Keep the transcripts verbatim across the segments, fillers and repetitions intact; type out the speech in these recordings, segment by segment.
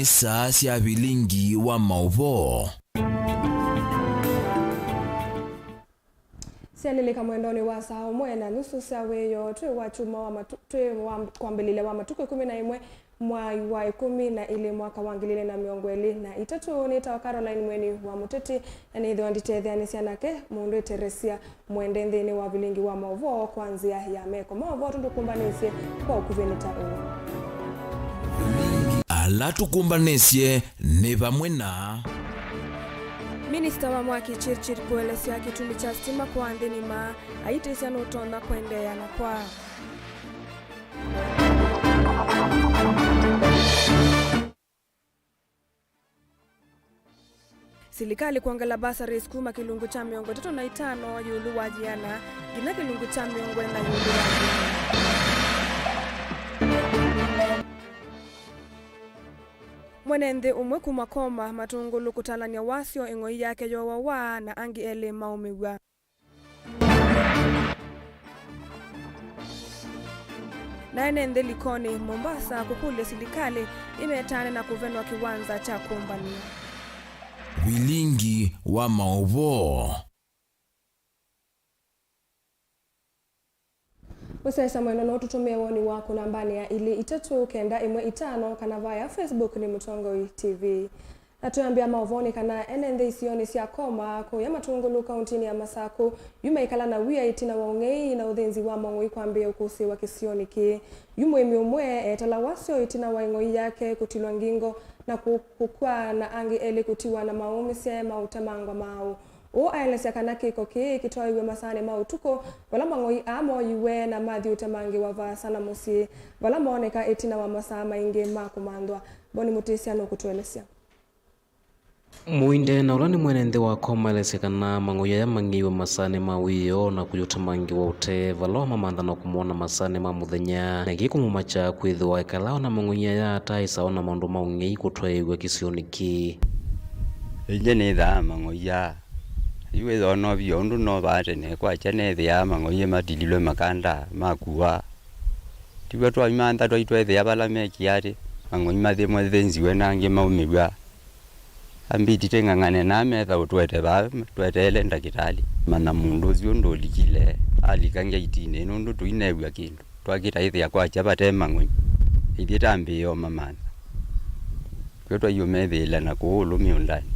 Nĩ saa sya vilingi wa maũvoo. Syanĩlĩka mwendonĩ wa saa ũmwe na nusu sya wĩoo, twĩ wa kyumwa wa matu-, twĩ wa kwambĩlĩlya wa matukũ ĩkũmi na ĩmwe, mwai wa ĩkũmi na ĩlĩ, mwaka wa ngili ilĩ na mĩongo ĩlĩ na itatũ. Nĩtawa Caroline Mweni wa Mũteti, na nĩthĩwa nditetheanĩsya nake mũndũ ĩteresya mwende nthĩnĩ wa vilingi wa maũvoo kwa nzĩa ya meko. Maũvoo tũndũ kũmbanĩsye kwa ũkuvĩ nĩ ta ũũ. Ala tũkũmbanĩsye nĩ vamwe na. Minista wa mwaki Chirchir kũelesya kĩtumi kya sitima kwa nthĩ nima, aitĩsya nũtonya kũendeea na kwa. Silikalĩ kwongela bursaries kuma kĩlungu kya mĩongo ĩtatũ na itano ĩũlũ wa yĩana nginya kĩlungu kya mĩongo ĩna ĩũlũ wa yĩana. Mwene nthĩ ũmwe kuma Koma, Matũngũlũ, kũtalany'a wasyo, ĩng'oi yake yooawa na angĩ elĩ maũmĩw'a. Na ene nthĩ Likoni, Mombasa, kũkũlya silikalĩ ĩmetaane na kũvenwa kĩwanza kya kũmbany'a. Vilingi wa maũvoo. Ũsyaĩĩsya mwendwa, no ũtũtũmĩe woni waku nambanĩ ya ilĩ itatũ kenda ĩmwe itano, kana vaya Facebook nĩ Mũtongoi T V. Na twĩambĩa maũvoonĩ kana ene nthĩ isionĩ sya Koma, kũya Matũngũlũ, kauntinĩ ya Masakũ, yu maikala na wia ĩtina wa ũng'ei na ũthĩnzi wa mang'oi kwambĩĩa ũkũsĩĩwa kĩsionĩ kĩĩ. Yu mũĩmi ũmwe eetala wasyo ĩtina wa ĩng'oi yake kũtilwa ngingo na kũ-, kũkw'a na angĩ elĩ kũtiwa na maũũmĩsye ma ũtemangwa maaũ. Ũũ aelesya kana kĩko kĩĩ kĩtwaĩwe masaanĩ ma ũtukũ, vala mang'oi aa mooyiwe na mathi ũtemangĩwa vaasa na mũsyĩ, vala mooneka ĩtina wa masaa maingĩ ma kũmanthwa. Boni Mũtĩsya nũkũtũelesya. Mũinde na ũla nĩ mwene nthĩ wa Koma aelesya kana mang'oi aya mang'eiwe masaanĩ ma wĩoo na kũyũtemangĩwa ũtee vala wamamantha na kũmona masaanĩ ma mũthenya, na kĩĩ kũmũmakya kwĩthĩwa ekalaa ona mang'oi aya ataaĩsa ona maũndũ ma ũng'ei kũtwaĩĩw'a kĩsionĩ kĩĩ. Ĩngĩ nĩthaa mang'oi aa. Yu wĩthona ũvio ũndũ novaa tene kwakya neethĩaa mang'oi matililwe makanda makuaa. Tiw'o twaimantha twaitwethĩa vala mekiatĩ, mang'oi mathimwe thĩnziwe na angĩ maumĩw'a. Ambĩti tĩng'ang'ane na metha ũtwete vaa tweteele ndakĩtalĩ. Manya mũndũ ũsu ũndũ ũlikile, alika ngeitinĩ nũndũ tũinew'a kĩndũ. Twakĩtaĩthĩa kwakya vate mang'oi. Ithyĩ tambĩĩo mamantha. Kw'o twaiũmethĩĩla na kũũ ũlũmi ũndanĩ.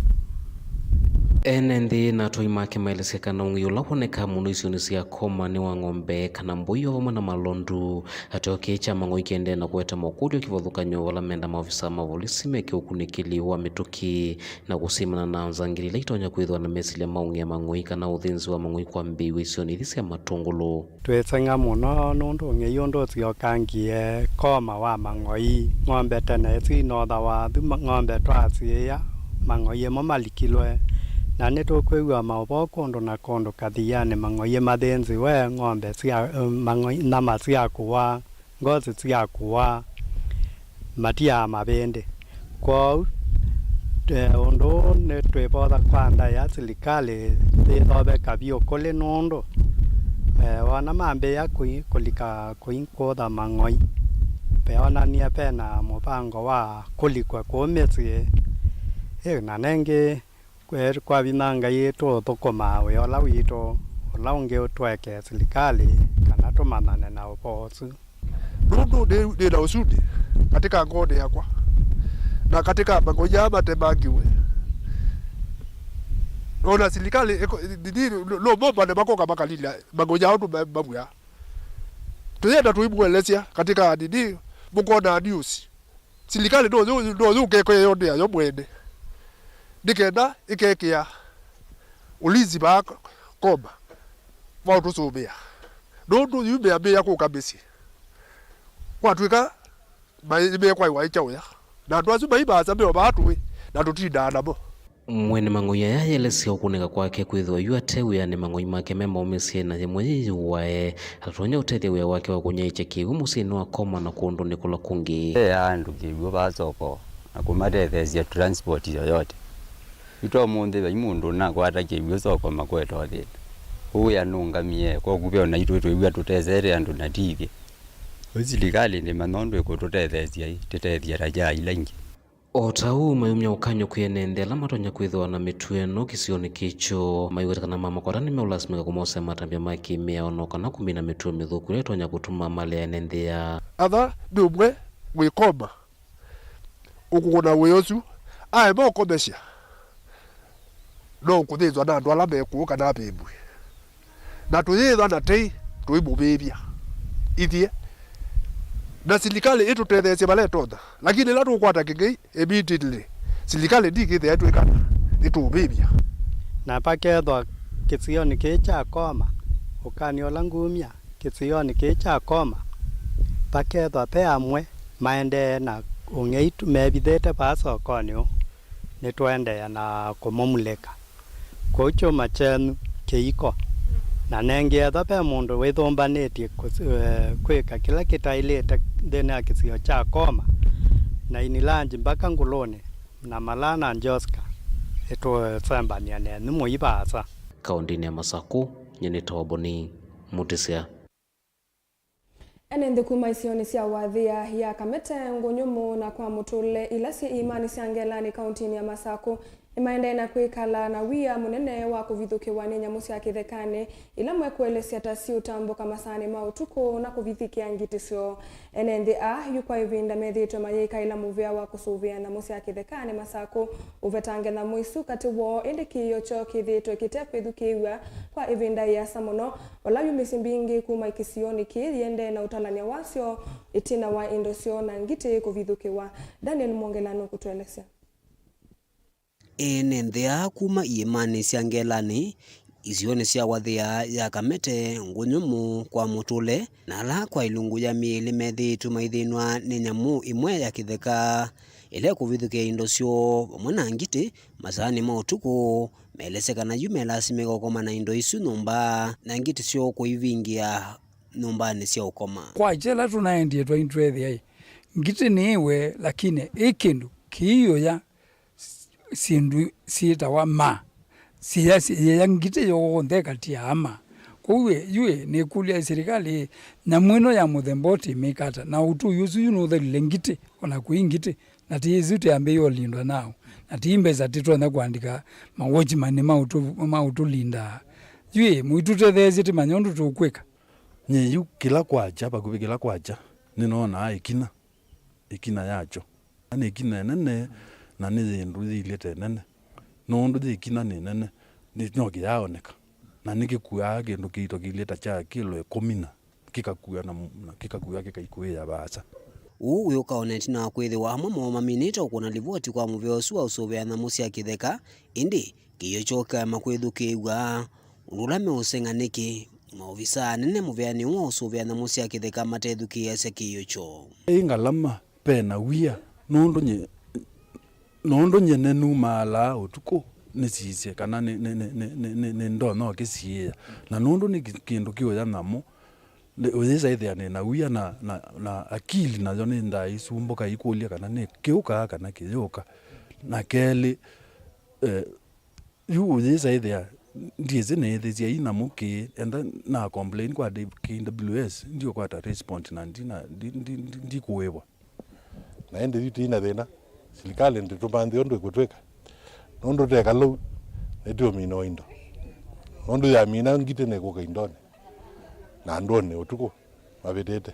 Ene nthĩ na atũi make maelesya kana ũng'ei ũla wonekaa mũno isionĩ sya Koma nĩ wa ng'ombe kana mbũi o vamwe na malondu. Ateo kĩĩ kya mang'oi kĩendee na kũete mokũlyo kĩvathũkany'o vala menda maovisa ma volisi meke ũkunĩkĩli wa mĩtũkĩ na kũsimana na nzangĩli ila itonya kwĩthĩwa na mesilya ma ũng'ea mang'oi kana ũthĩnzi wa mang'oi kwambĩĩw'a isionĩ ithi sya Matũngũlũ. Twĩseng'a mũno nũndũ ũng'ei ũndũ ũsyokangie Koma wa mang'oi. Ng'ombe tene isu inothawa asu ma-, ng'ombe twasiĩĩa, mang'oi ĩmo malikilwe. Na nĩtũkwĩw'a maũvoo kũndũ na kũndũ kathianĩ, mang'oi mathĩnziwe, ng'ombe sya, mang'oi, nyama syakũwa, ngosi syakũwa, matiaa mavĩndĩ. Kwoou, eh, ũndũ ũũ nĩtwĩvotha kwa ndaĩa silikalĩ yĩthoveka vyũ kũlĩ nũndũ, eh, wona mambĩĩa kũi-, kũlika kũi kũtha mang'oi, veonanie vena mũvango wa kũlikwa kũu mĩsyĩ. Ĩ, na nengĩ, Kwĩ-, kwa vinya Ngai tũũthũkũmaa wĩa ũla witũ, ũla ũngĩ ũtũekee silikalĩ kana tũmanyane na ũvoo ũsu. Nũndũ nĩ, nĩ na ũsundĩ katika ngoonĩ yakwa na katika mang'oi aa matemangiwe. Ona silikalĩ ĩko-, nini, no mombane makoka makalila mang'oi aa ũndũ ma-, mavw'aa. Tũyenda tũimũelesya katika nini, mũkona news. Silikalĩ no yũ-, no yũke ĩkeyonea yo mwene, nĩ kenda ĩkekĩa ũlinzi vaa Koma va ũtũsũvĩa, nũndũ yu meambĩĩa kũka mĩsyĩ kwatw'ĩka mai-, nĩmekwaĩwa ĩ kyaũya, na andũ asu mai vaasa me o vaa tũĩ na tũtindaa namo. Mwene mang'oi aya ayelesya ũkunĩka kwake kwĩthĩwa yu ate wĩanĩ mang'oi make me maũmĩsye na yĩmwe yĩyĩũae, atatonya ũtethya wĩa wake wa kũnyaĩĩkya kĩw'ũ mũsyĩnĩ wa Koma na kũndũnĩ kũla kũngĩ. Ve andũ kĩw'ũ vaa soko na kũmatetheesya transport yoyote. Yu ta ũmũnthĩ vai mũndũ ũnakwata kĩw'ũ soko makweta ũthĩna. Ũu wĩa nũngamie, kwoku ve o naitũ twĩw'a tũtesete andũ na ti ithyĩ. Ũu silikalĩ ndĩmanya ũndũ ĩkũtũtetheesya ĩ, tũtethye ta kya ila ingĩ. O ta ũu, mayumya ũkany'o kwĩ ene nthĩ ala matonya kwĩthĩwa na mĩtuo ĩno kĩsionĩ kĩĩ kyoo, maiweta kana mamakwata nĩmeũlasimĩka kũmosea matambya ma kĩ-mĩao no kana kũmina mĩtuo mĩthũku ĩla ĩtonya kũtuma malea ene nthĩ aa. Atha nĩ ũmwe wĩkoma ũkũkũna wĩa ũsu, aema ũkomesya, no ũkũthĩnzwa na andũ ala mekũũ kana avĩvw'e. Na tũyĩthwa na tei tũimũvĩvya ithyĩ. Na silikalĩ ĩtũtetheesye vala ĩtonya, lakini ĩla tũkwata kĩng'ei, immediately silikalĩ ndikĩthĩa ĩtwĩkana ĩtũvĩvya. Na pakethwa kĩsionĩ kĩĩ kya Koma, ũkany'o ũla ngumya kĩsionĩ kĩĩ kya Koma, pakethwa ve amwe maendee na ũng'ei tu mevithĩte vaa sokonĩ ũũ, nĩtũendeea na kũmũmulĩka. Kwoou kyũma kyenyu kĩiko. Na nengĩ ethwa ve mũndũ wĩthũmbanĩtye kũs-, eh, kwĩka kĩla kĩtaĩlĩte nthĩnĩ wa kĩsio kya Koma, na inilanji mbaka Ngũlũnĩ, na Malaa na Njoska, ĩtũsembany'a nenyu mũi vaasa. Kaũntĩnĩ ya Masakũ, nyie nĩtawa Boni Mũtĩsya. Ene nthĩ kuma isionĩ sya Wathĩa ya Kamete, Ngũnyũmũ na kwa Mũtũle, ila syĩ iimanĩ sya Ngelanĩ kaũntĩnĩ ya Masakũ, nĩmaendee na kwĩkala na wia mũnene wa kũvithũkĩwa nĩ nyamũ sya kĩthekanĩ, ila mekũelesya ta siũtambũka masaanĩ ma ũtukũ na kũvithĩkĩa ngitĩ syoo. Ene nthĩ aa yu kwa ĩvinda methĩĩtwe mayĩkaĩla mũvea wa kũsũvĩa nyamũ sya kĩthekanĩ Masakũ ũvetange nyamũ isu katĩ woo, ĩndĩ kĩĩo kyoo kĩthĩĩtwe kĩte kwĩthukĩĩw'a kwa ĩvinda ĩasa mũno, vala yu mĩsyĩ mbingĩ kuma kĩsionĩ kĩĩ yĩendee na ũtalany'a wasyo ĩtina wa indo syoo na ngitĩ kũvithũkĩwa. Daniel Mwongela nũkũtũelesya. Ene nthĩ aa kuma iĩmanĩ sya Ngelanĩ, isionĩ sya Wathĩa ya Kamete, Ngũnyũmũ, kwa Mũtũle, na ala kwa ilungu ya mĩĩ ĩlĩ methĩĩtwe maithĩnwa nĩ nyamũ ĩmwe ya kĩtheka ĩla ĩkũvithũkĩa indo syoo vamwe na ngitĩ masaanĩ ma ũtukũ, meelesya kana yu melasimĩka ũkoma na indo isu nyũmba, na ngitĩ syoo kũivingĩa nyũmbanĩ sya ũkoma. Kwakya ĩla tũnaendie twaĩ tweethĩa-ĩ, ngitĩ nĩĩwe, lakini ĩ kĩndũ kĩiũya syĩndũ syĩtawa ma, syĩya, syĩya ngitĩ yonthe ĩkati ya ma. Kwoou ĩ, yu ĩ, nĩkũlya ĩ, silikalĩ ĩ, nyamũ ĩno ya mũthemba ũũ tĩmĩka ata? Na ũtũi ũsu yu nũthelile ngitĩ, o na kũi ngitĩ, na ti ĩsu tĩambĩĩe ũlindwa naũ, na ti mbesa tĩtonya kũandĩka mawatchman ma ũtũ-, ma ũtũlindaa. Yu ĩ, mũitũtetheesye tĩmanye ũndũ tũkwĩka. Nyie yu kĩla kwakya, vakuvĩ kĩla kwakya, nĩnoonaa ĩkina, ĩkina yakyo. Na nĩ ĩkina ĩnene, na nĩ yĩndũ yĩilyĩ ta ĩnene. Nũndũ yĩ ĩkina nĩ nene, nĩ, no kĩyaaoneka. Na nĩkĩkuaa kĩndũ kĩito kĩilyĩ ta kya kĩlo ĩkũmi na kĩkakua na, na kĩkakua kĩkaikuĩa vaasa. Ũu wĩũka o na ĩtina wa kwĩthĩwa amwe moo maminĩte ũkũna livoti kwa mũvea ũsu wa ũsũvĩa nyamũ sya kĩtheka, ĩndĩ kĩio kyoo kĩkaema kwĩthukĩĩw'a, ũndũ ũla meũseng'a nĩkĩ maovisaa anene mũveanĩ ũũ wa ũsũvĩa nyamũ sya kĩtheka matethukĩĩasya kĩio kyoo. Ĩ ngalama, ve na wia, nũndũ nyie, nũndũ nyie nĩnumaalaa ũtukũ nĩsisye kana nĩ, nĩ, nĩ, nĩndonya ũkĩsiĩĩa. Na nũndũ nĩ kĩ-, kĩndũ kĩũya nyamũ, nĩ, ũyĩsa ĩthĩa nĩ na wia na, na, na akili nayo nĩndaa isumbũka ikũlya kana nĩ kĩũkaa kana kĩyũka. Na kelĩ, eh, yu ũyĩsa ĩthĩa, ndyĩsĩ nĩĩthĩsya ĩ nyamũ kĩĩ, enda na complain kwa K W S, ndiũkwata response na ndi na, ndi, ndi, ndi, ndikũĩvwa. Na ĩndĩ yu tũi na thĩna, silikalĩ ndĩtũmanthĩe ũndũ ĩkũtwĩka, nũndũ te kalou, nĩtũũmina o indo. Nũndũ yamina ngitĩ nĩkũka indonĩ, na andũnĩ ũtukũ mavĩtĩte.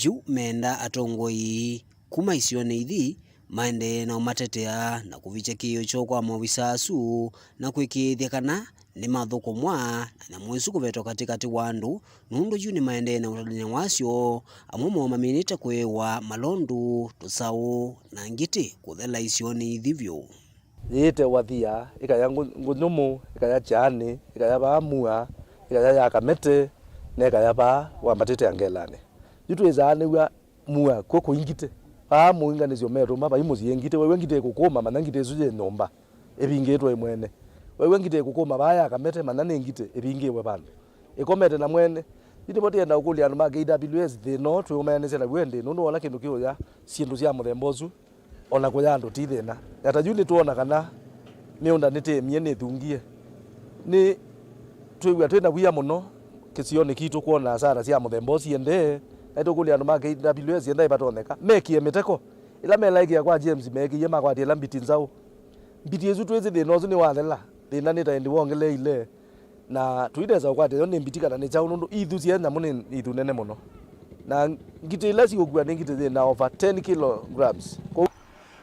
Yu menda atongoi kuma isionĩ ithi maendee na ũmatetea na kũvikya kĩĩo kyoo kwa maovisa asu na kwĩkĩĩthya kana nĩmathũkũmwa na nyamũ isu kũvetwa katĩkatĩ wa andũ, nũndũ yu nĩmaendee na ũtalany'a wasyo, amwe moo maminĩte kũĩwa malondu, tũsaũ, na ngitĩ kũthela isionĩ ithi vyũ. Yĩĩte Wathia, ĩkaya Ngũ-, Ngũnyũmũ, ĩkaya Kyaanĩ, ĩkaya vaa Mua, ĩkaya ya Kamete, na ĩkaya vaa wambatĩte ya Ngelanĩ. Yu twĩsaanĩw'a Mua kw'o kũi ngitĩ. Vaa mũinganĩsyo metũma vai mũsyĩ ngitĩ, wew'a ngitĩ ĩkũkũma, manya ngitĩ ĩsu yĩ nyũmba, ĩvingĩtwe ĩ mwene. Wew'a ngitĩ ĩkũkũma vaa ya Kamete, manya nĩ ngitĩ ĩvingĩwe vandũ, ĩkomete na mwene. Yu nĩvo tũyenda ũkũlya andũ ma K W S thĩna ũũ twĩũmaanĩsya naw'o ĩndĩĩ, nũndũ wona kĩndũ kĩũya, syĩndũ sya mũthemba ũsu, o na kũya andũ ti thĩna. Na ta yu nĩtwoona kana mĩũnda nĩtĩmie, nĩthungie. Nĩtwĩw'a twĩ na wia mũno kĩsionĩ kitũ kwona asara sya mũthemba ũũ siendee, na nĩtũkũlya andũ ma K W S enda ĩvatonyeka mekĩe mĩteko Ĩla melaĩkĩa kwa James, meekĩie makwatie ĩla mbiti nzaũ. Mbiti ĩsu twĩsĩ thĩna ũsu nĩwathela, thĩna nĩ ta ĩndĩ wongeleile, na tũinesa ũkwatya yo nĩ mbiti kana nĩ kyaũ, nũndũ ithu sya nyamũ nĩ ithu nene mũno, na ngitĩ ila siũkua nĩ ngitĩ yĩ na over ten kilograms. Kwoou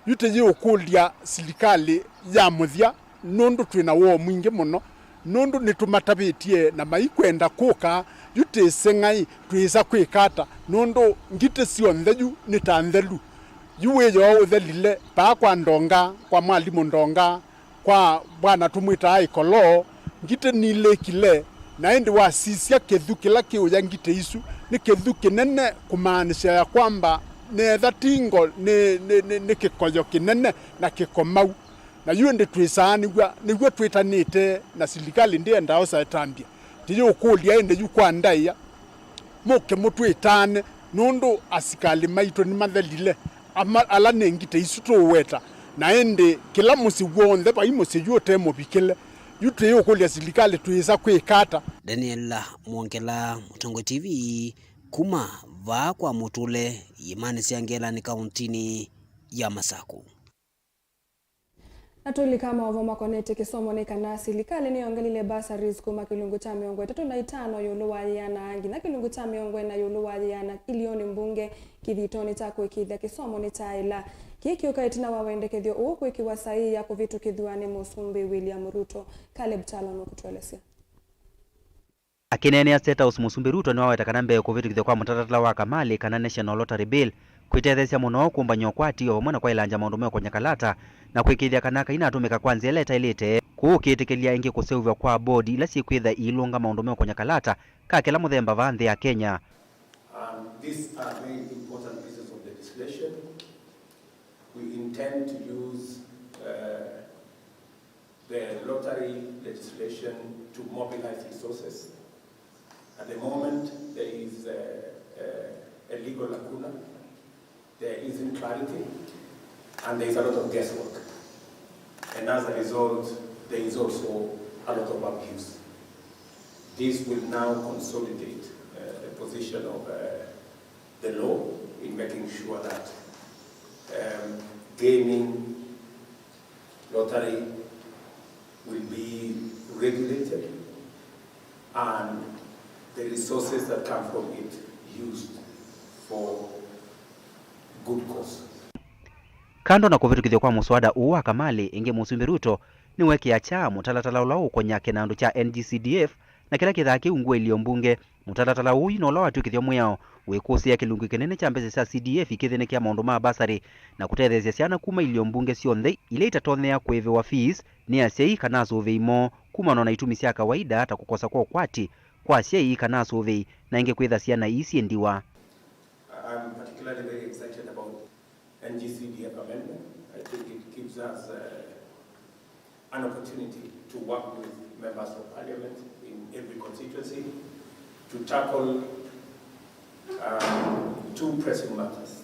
Yu tĩyĩũkũlya silikalĩ ya mũthya, nũndũ twĩ na woo mwingĩ mũno, nũndũ nĩtũmatavĩtye na maikwenda kũka. Yu tĩseng'ai twĩsa kwĩka ata, nũndũ ngitĩ syonthe yu nĩ ta nthelu. Yu wĩoo ũthelile vaa kwa Ndonga, kwa mwalimũ Ndonga, kwa bwana tũmwĩtaa Ĩkolo, ngitĩ nilĩkile, na ĩndĩ wasisya kĩthu kĩla kĩũya ngitĩ isu nĩ kĩthu kĩnene, kũmaanisya ya kwamba nĩ etha tingo nĩ, nĩ, nĩ, nĩ kĩkoyo kĩnene na kĩkomau. Na yu ĩndĩ twĩsaanĩw'a, nĩw'o twĩtanĩte na silikalĩ ndĩendaa ũsa ĩtambya. Tĩyĩũkũlya ĩndĩ yu kwa ndaĩa, mũke mũtwĩtaane, nũndũ asikalĩ maitũ nĩmathelile, ama, ala nĩ ngitĩ isu tũũweta, na ĩndĩ kĩla mũsyĩ w'onthe vai mũsyĩ yu ũte mũvikĩle. Yu twĩyĩũkũlya silikalĩ twĩsa kwĩka ata? Daniel Mwongela, Mũtongoi T V, kuma vaa kwa Mũtũle, iĩmanĩ sya Ngelani, kaũntinĩ ya Masaku. Na tũlika maũvoo makonetye kĩsomo nĩ kana silikalĩ nĩyongelile bursaries kuma kĩlungu kya mĩongo ĩtatũ na itano ĩũlũ wa yĩana nginya kĩlungu kya mĩongo ĩna ĩũlũ wa yĩana ilionĩ mbunge kĩthitonĩ kya kũĩkĩĩthya kĩsomo nĩkyaĩla. Kĩĩ kĩũka ĩtina wa wendekethyo ũũ kwĩkĩwa saii ya kũvĩtũkĩthw'a nĩ Mũsumbĩ William Ruto. Caleb Kyalo nũkũtũelesya. Akĩneenea State House, Mũsumbĩ Ruto nĩwaweta kana mbee kũvĩtũkĩthw'a kwa mũtalatala wa kamalĩ, kana National Lottery Bill, kwĩtetheesya mũno kũmbany'a ũkwati o vamwe na kwaĩlangya maũndũ meũkony'a kalata na kũĩkĩĩthya kana kainatũmĩka kwa nzĩa ĩla ĩtaĩlĩte. Kũu ũkĩĩtĩkĩlya ĩngĩ kũseũvw'a kwa board ila syĩkwĩtha iilũnga maũndũ meũkony'a kalata ka kĩla mũthemba vaa nthĩ ya Kenya. And these are very important pieces of legislation. We intend to use, uh, the lottery legislation to mobilize resources. At the moment, there is a, a, a legal lacuna, there isn't clarity, and there is a lot of guesswork. And as a result, there is also a lot of abuse. This will now consolidate, uh, the position of, uh, the law in making sure that, um, gaming, lottery will be regulated and the resources that come from it used for good cause. Kando na kũvĩtũkĩthw'a kwa mũswada ũũ wa kamalĩ, ĩngĩ Mũsumbĩ Ruto nĩwekĩa kyaa mũtalatala ũla ũũkony'a kĩnandũ kya N G C D F na kĩla kĩthaa kĩu ngũĩlyo mbunge. Mũtalatala ũũ yu no ũla watw'ĩkĩthw'a mwĩao wĩkũsĩĩa kĩlungu kĩnene kya mbesa sya C D F ikĩthĩnĩkĩa maũndũ ma basarĩ na kũtetheesya syana kuma ilyo mbunge syonthe ila itatonyea kũĩvĩwa fees nĩ asyai kana asũvĩi moo kumana na itumi sya kawaida ta kũkosa kwa ũkwati kwa asyai kana asũvĩi, na ĩngĩ kwĩtha syana ii syĩ ndiwa. I'm particularly very excited about N G C D F amendment. I think it gives us, uh, an opportunity to work with members of parliament in every constituency to tackle, um, two pressing matters.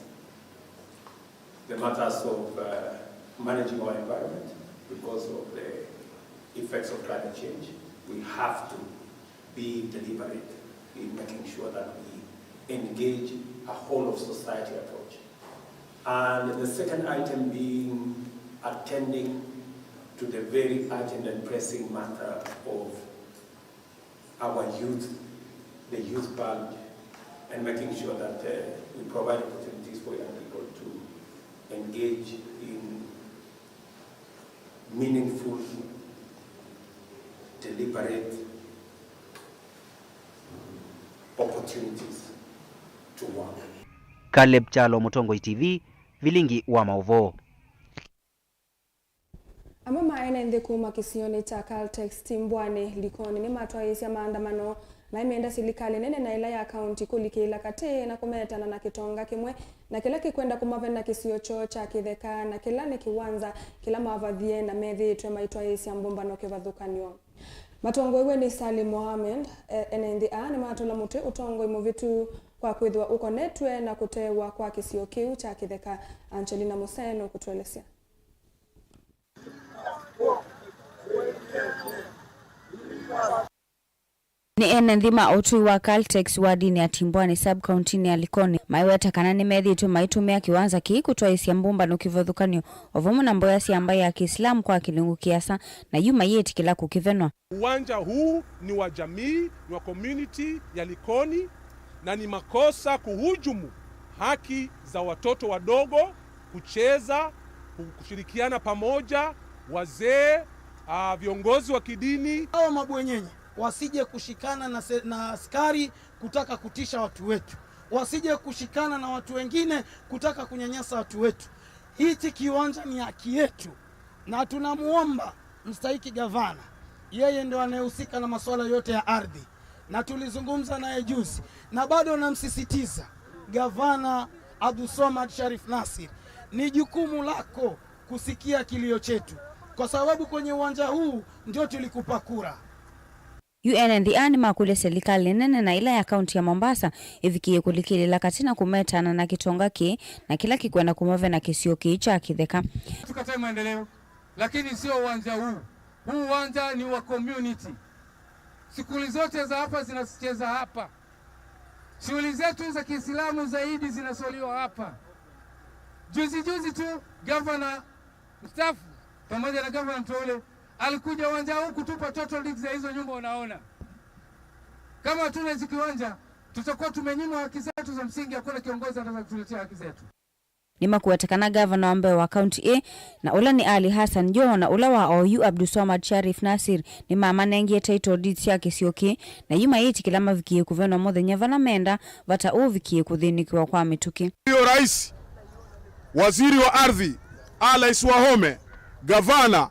The matters of, uh, managing our environment because of the effects of climate change. We have to be deliberate in making sure that we engage a whole of society approach. And the second item being attending to the very urgent and pressing matter of our youth, the youth bulge, and making sure that, uh, we provide opportunities for young people to engage in meaningful, deliberate opportunities to work. Caleb Kyalo, Mũtongoi T V, vilingi wa maũvoo. Amwe ma ene nthĩ kuma kĩsionĩ kya Caltex Timbwani Likoni nĩmatwaĩĩsya maandamano na ĩmenda silikalĩ nene na ĩla ya kaunti kũlikĩĩla katĩ na kũmetana na kĩtonga kĩmwe na kĩla kĩkwenda kũmavena kĩsio kyoo kya kĩtheka, na kĩla nĩ kĩwanza kĩla mavathie na methĩĩtwe maitwaĩĩsya mbũmbano kĩvathũkany'o. Matongoew'e nĩ Salim Mohamed, e-, ene nthĩ aa nĩmatũla mũtĩ ũtongoi mũvĩtu kwa kwĩthĩwa ũkonetw'e na kũtewa kwa kĩsio kĩu kya kĩtheka. Angelina Musee nũkũtũelesya. Nĩ ene nthĩ ma ũtũi wa Caltex wadinĩ ya Timbwani sub-kauntinĩ ya Likoni maiweta kana nĩmethĩĩtwe maitũmĩa kĩwanza kĩĩ kũtwaĩĩsya mbũmbanũ kĩvathũkany'o o vamwe na mboya sya mbaĩ ya Kĩislamu kwa kĩlungu kĩasa, na yu mayĩtĩkĩla kũkĩvenwa. Uwanja huu ni wa jamii, ni wa community ya Likoni, na ni makosa kuhujumu haki za watoto wadogo kucheza, ku-, kushirikiana pamoja, wazee, ah, viongozi wa kidini. Hawa mabwenyenye wasije kushikana na se-, na askari kutaka kutisha watu wetu, wasije kushikana na watu wengine kutaka kunyanyasa watu wetu. Hichi kiwanja ni haki yetu, na tunamuomba mstahiki gavana, yeye ndio anayehusika na masuala yote ya ardhi, na tulizungumza naye juzi, na bado namsisitiza Gavana Abdulswamad Sharif Nassir, ni jukumu lako kusikia kilio chetu, kwa sababu kwenye uwanja huu ndio tulikupa kura. Yu ene nthĩ aa nĩmakũlya silikalĩ nene na ĩla ya kaunti ya Mombasa ĩvikĩĩe kũlikĩlĩla katĩ na kũmetana na kĩtonga kĩĩ na kĩla kĩkwenda kũmavena kĩsio kĩĩ kya kĩtheka. Tukatae maendeleo, lakini sio uwanja huu. Huu uwanja ni wa community. Shughuli zote za hapa zinacheza hapa. Shughuli zetu za Kiislamu zaidi zinaswaliwa hapa. Juzi juzi tu, gavana mstaafu pamoja na gavana mteule alikuja uwanja huu kutupa title deeds ya hizo nyumba unaona. Kama hatuna hizi kiwanja, tutakuwa tumenyimwa haki zetu za msingi, hakuna kiongozi ataweza kutuletea haki zetu. Nĩmakwete kana gavana wa mbee wa kaunti ĩĩ, na ũla nĩ Ali Hassan Joho, na ũla wa oyu Abdulswamad Sharif Nassir, nĩmamanengie title deeds sya kĩsio kĩĩ, na yu mayĩtĩkĩla mavikĩĩe kũvenwa mũthenya vala menda vata ũũ ũvikĩĩe kũthĩnĩkĩwa kwa mĩtũkĩ. Huyo rais, waziri wa ardhi, Alice Wahome, gavana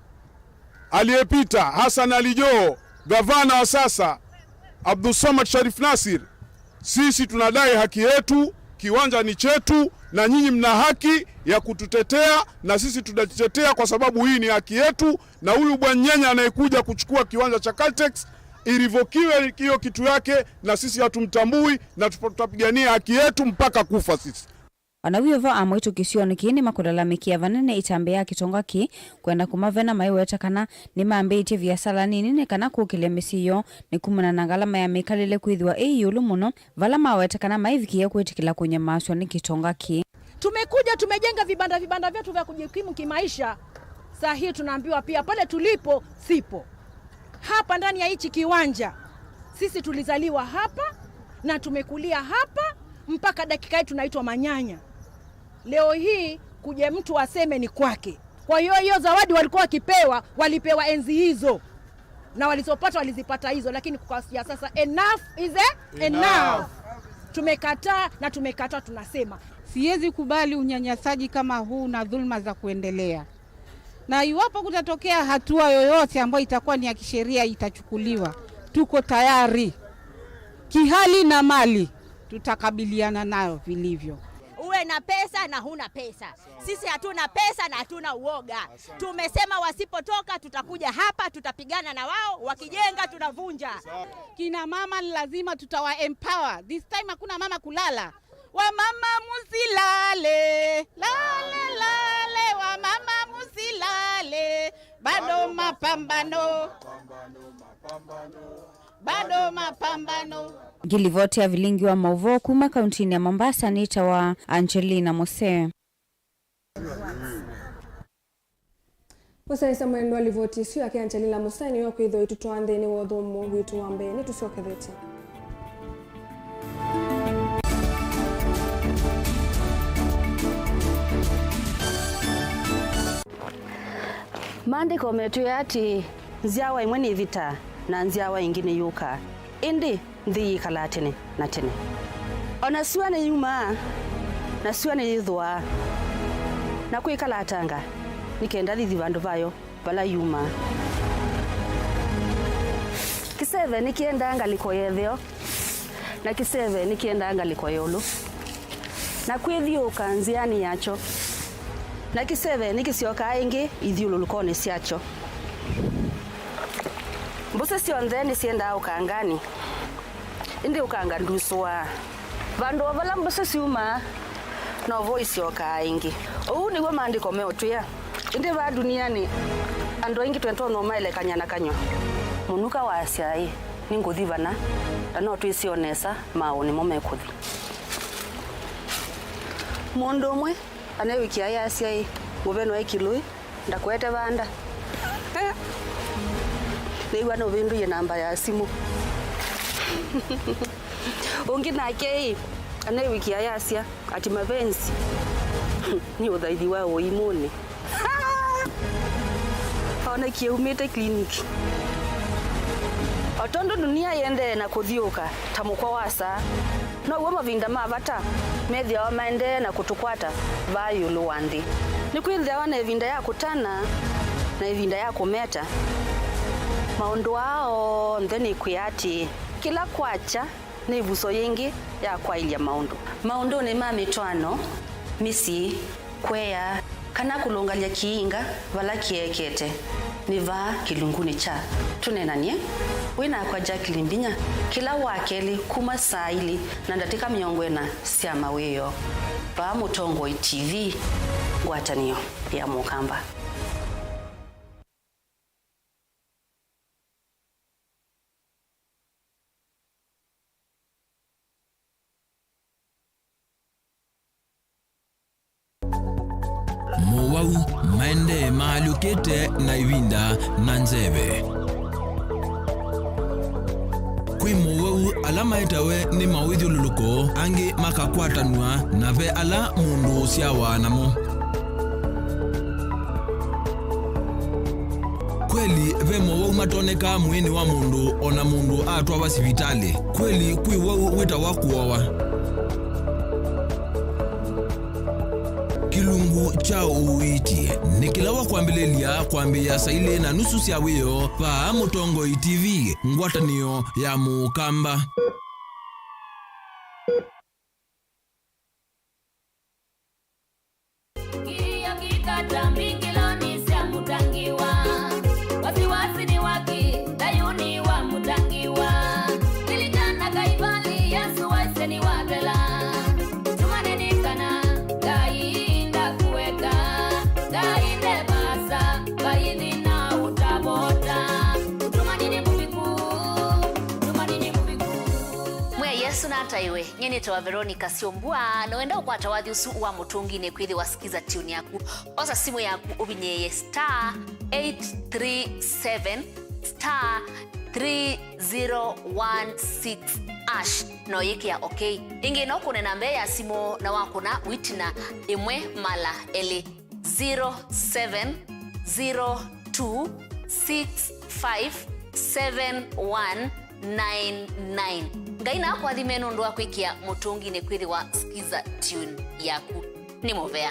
aliyepita, Hassan Ali Joho, gavana wa sasa, Abdulswamad Sharif Nassir, sisi tunadai haki yetu, kiwanja ni chetu, na nyinyi mna haki ya kututetea, na sisi tutajitetea kwa sababu hii ni haki yetu, na huyu bwanyenye anayekuja kuchukua kiwanja cha Caltex, irivokiwe hiyo kitu yake, na sisi hatumtambui, na tupo-, tutapigania haki yetu mpaka kufa sisi. O na wĩ o vo, amwe kĩsionĩ kĩĩ nĩmakũlalamĩkĩa vanene ĩtambya ya kĩtonga kĩĩ kwenda kũmavena, maiweta kana nĩmambĩĩtye viasala nini nĩ kana kũkĩlya mĩsyĩ yoo nĩ kumana na ngalama ya mĩkalĩle kwĩthĩwa ĩ ĩũlũ mũno, vala maweta kana maivikĩĩa kwĩtĩkĩla kũnyamaasw'a nĩ kĩtonga kĩĩ. Tumekuja, tumejenga vibanda, vibanda vyetu vya kujikimu kimaisha. Saa hii tunaambiwa pia pale tulipo sipo. Hapa ndani ya hichi kiwanja, sisi tulizaliwa hapa na tumekulia hapa, mpaka dakika hii tunaitwa manyanya. Leo hii kuje mtu aseme ni kwake. Kwa hiyo, hiyo zawadi walikuwa wakipewa, walipewa enzi hizo. Na walizopata, walizipata hizo, lakini kukafikia sasa, enough is a enough. Enough. Tumekataa na tumekataa, tunasema. Siwezi kubali unyanyasaji kama huu na dhulma za kuendelea. Na iwapo kutatokea hatua yoyote ambayo itakuwa ni ya kisheria itachukuliwa, tuko tayari. Kihali na mali, tutakabiliana nayo vilivyo. Uwe na pesa na huna pesa. Sisi hatuna pesa na hatuna uoga. Tumesema wasipotoka, tutakuja hapa, tutapigana na wao, wakijenga, tunavunja. Kina mama ni lazima tutawa empower. This time hakuna mama kulala. Wamama musilale, lale, lale, wamama musilale, bado mapambano, bado mapambano. Ngilivoti ya vilingi wa mauvoo kuma kauntinĩ ya Mombasa nĩtawa Angelina Musee. Mũsyaĩĩsya mwendwa, livoti ĩsu yake Angelina Musee nĩyo kwĩthĩwa ĩtũtwaa nthĩnĩ wa ũthũmũo witũ wa mbee. Nĩtũsyokethetye. Maandĩko metwĩe atĩĩ, nzyawa ĩmwe nĩvĩtaa, na nzyawa ĩngĩ nĩyũkaa, ĩndĩ nthĩ yĩkalaa tene na tene. O na syũa nĩyumaa, na syũa nĩyĩthũaa, na kwĩkalatanga, nĩ kenda yĩthi vandũ vayo vala yumaa. Kĩseve nĩkĩendaa ngalĩko ya ĩtheo, na kĩseve nĩkĩendaa ngalĩko ya ĩũlũ, na kwĩthyũũka nzĩanĩ yakyo, na kĩseve nĩkĩsyokaa ĩngĩ ithyũlũlũkonĩ syakyo. Mbũsĩ syonthe nĩsyendaa ũkanganĩ, ĩndĩ ũkanga ndusũaa. Vandũ o vala mbũsĩ syumaa, novo isyokaa ĩngĩ. Ũu nĩw'o Maandĩko meũtwĩa. Ĩndĩ vaa dunianĩ, andũ aingĩ twĩtonya ũmaelekany'a na kanyw'a. Mũnuka wasya ĩ, Nĩngũthi vana, na no twĩsĩ o nesa maaũ nĩmo mekũthi. Mũndũ ũmwe aneewĩkĩa ayasya-ĩ, mũveno e kĩlũĩ, ndakwete vanda. Nĩw'a nũvĩndũie namba ya simũ. Ũngĩ nake-ĩ, aneewĩkĩa ayasya ati mavenzi nĩ ũthaithi wa ũimũnĩ. Onekie aumĩte clinic. O tondũ ndunia yĩendee na kũthyũũka ta mũkwa wa saa, now'o mavinda ma vata methĩawa maendee na kũtũkwata vaa ĩũlũ wa nthĩ. Nĩkwĩthĩawa na ĩvinda ya kũtana na ĩvinda ya kũmeta. Maũndũ aa onthe nĩkwĩa atĩĩ, kĩla kwakya nĩ ĩvuso yĩngĩ ya kwaĩlya maũndũ. Maũndũnĩ ma mĩtwaano, mĩsyĩ, kũea, kana kũlũngalya kĩinga vala kĩekete, nĩ vaa kĩlungunĩ kya Tũneenany'e. Wĩ nakwa Jacqueline Mbinya kĩla Wakelĩ kuma saa ilĩ na ndatĩka mĩongo ĩna sya mawĩoo, vaa Mũtongoi T V, ngwatanĩo ya Mũkamba. Mowau maendee maalyũkĩte na ĩvinda na nzeve. Kwĩ mowau ala maetawe nĩ mawĩthyũlũlũko, angĩ makakwatanw'a, na ve ala mũndũ ũsyawa namo. Kweli, ve mowau matonekaa mwĩĩnĩ wa mũndũ o na mũndũ atwawa sivitalĩ. Kweli, kwĩ wau wĩtawa kũowa. Kĩlungu kya ũiiti nĩ kĩla wa kwambĩlĩlya kwambĩĩa saa ilĩ na nusu sya wĩoo vaa Mũtongoi T V, ngwatanĩo ya Mũkamba. Kĩio kĩkata mbingĩlonĩ sya mũtangiwa. Wasiwasi nĩ waki, thayũnĩ wa mũtangiwa. Lilikana Kaivali, Yesu waisye nĩwathela. Tumaneni kana Ngai ndakũeka, Ngai nde vaasa, vaithi na ũtavota. Ũtumani nĩ mũviku, ũtumani nĩ mũviku. Mwĩa Yesu nataĩwe. Nyie nĩtawa Veronica Syombua, na wenda ũkwata wathi ũsu wa mũtũnginĩ kwĩthĩwa Skiza Tune yaku, osa simũ yaku ũvinyĩĩe star eight three seven star three zero one six hash, na ũyĩkĩa okay. Ĩngĩ no kũne namba ya simũ na wakũna wĩtina ĩmwe mala elĩ. Zero seven zero two six five seven one nine nine. Ngai nakũathime nũndũ wa kwĩkĩa mũtũnginĩ kwĩthĩwa Skiza Tune yaku. Nĩ mũvea.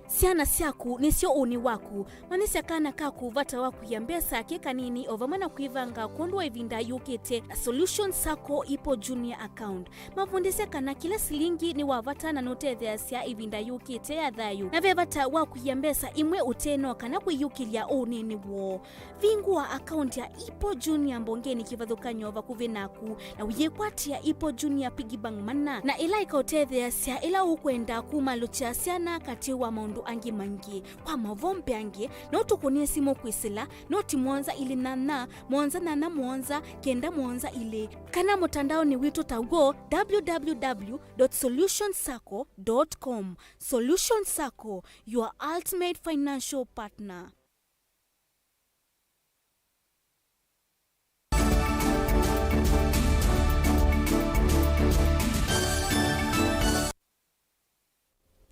Syana syaku nĩsyo ũnĩ waku. Manyĩsya kana kaku vata wa kũia mbesa ke kanini o vamwe na kwĩvanga kwondũ wa ĩvinda yũkĩte na Solution Sacco Ipo Junior Account. Mavundĩsye kana kĩla silingi nĩ wa vata na nũtetheeasya ĩvinda yũkĩte ya thayũ, na ve vata wa kũia mbesa imwe ũteno kana kwĩyũkĩlya ũnĩnĩ woo. Vingũa akaunti ya Ipo Junior mbongenĩ kĩvathũkany'o vakuvĩ naku, na ũyĩkwatĩa Ipo Junior Piggy Bank mana, na ĩla ĩkaũtetheeasya ĩla ũkwenda kumalũkya syana katĩ wa maũndũ angĩ maingĩ. Kwa maũvoo mbeange, no tũkũnĩe simũ kwĩsĩla noti mũonza ilĩ nyanya, mũonza nyanya mũonza, kenda mũonza ilĩ, kana mũtandaonĩ witũ ta w'o, w w w dot solution sacco dot com. Solution Sacco, your ultimate financial partner.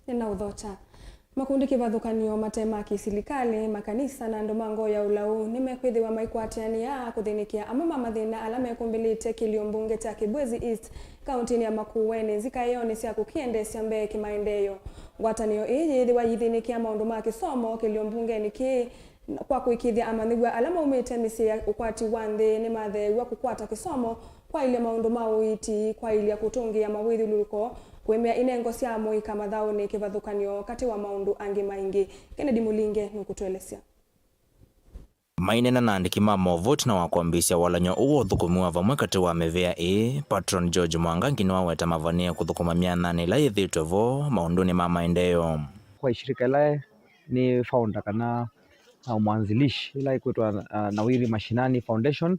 Nĩnaũthokya. Makundi kĩvathũkany'o mate ma kĩsilikalĩ, makanisa, na andũ ma ngoo ya ũlau nĩmekwĩthĩwa maikwatĩanĩa kũthĩnĩkĩa amwe ma mathĩna ala mekũmbĩlĩte kĩlio mbunge kya Kibwezi East, kaũntĩnĩ ya Makueni, nzikaĩonĩ sya kũkĩendeesya mbee kĩmaendeeo. Ngwatanĩo ĩĩ yĩĩthĩwa yĩthĩnĩkĩa maũndũ ma kĩsomo kĩlio mbungenĩ kĩĩ, kwa kũĩkĩĩthya amanyĩw'a ala maumĩte mĩsyĩ ya ũkwati wa nthĩ nĩmatheew'a kũkwata kĩsomo, kwaĩlya maũndũ ma ũiiti, kwaĩlya kũtũngĩĩa mawĩthyũlũlũko, kũĩmĩa inengo sya mũika mathaũnĩ, kĩvathũkany'o, katĩ wa maũndũ angĩ maingĩ. Kennedy Mũlinge nũkũtũelesya. Maineena na andĩki ma movoti na wa kwambĩĩsya walany'o ũũ wa ũthũkũmi wa vamwe katĩ wa mĩvĩa ĩĩ, Patron George Mwangangi nĩwaweta mavanĩe kũthũkũma myananĩ ĩla yĩthĩĩtwe vo maũndũnĩ ma maendeeo. Kwa ishirika ĩla nĩ founder kana uh, mwanzilishi, ĩla ĩkwĩtwa, uh, Nawiri Mashinani Foundation,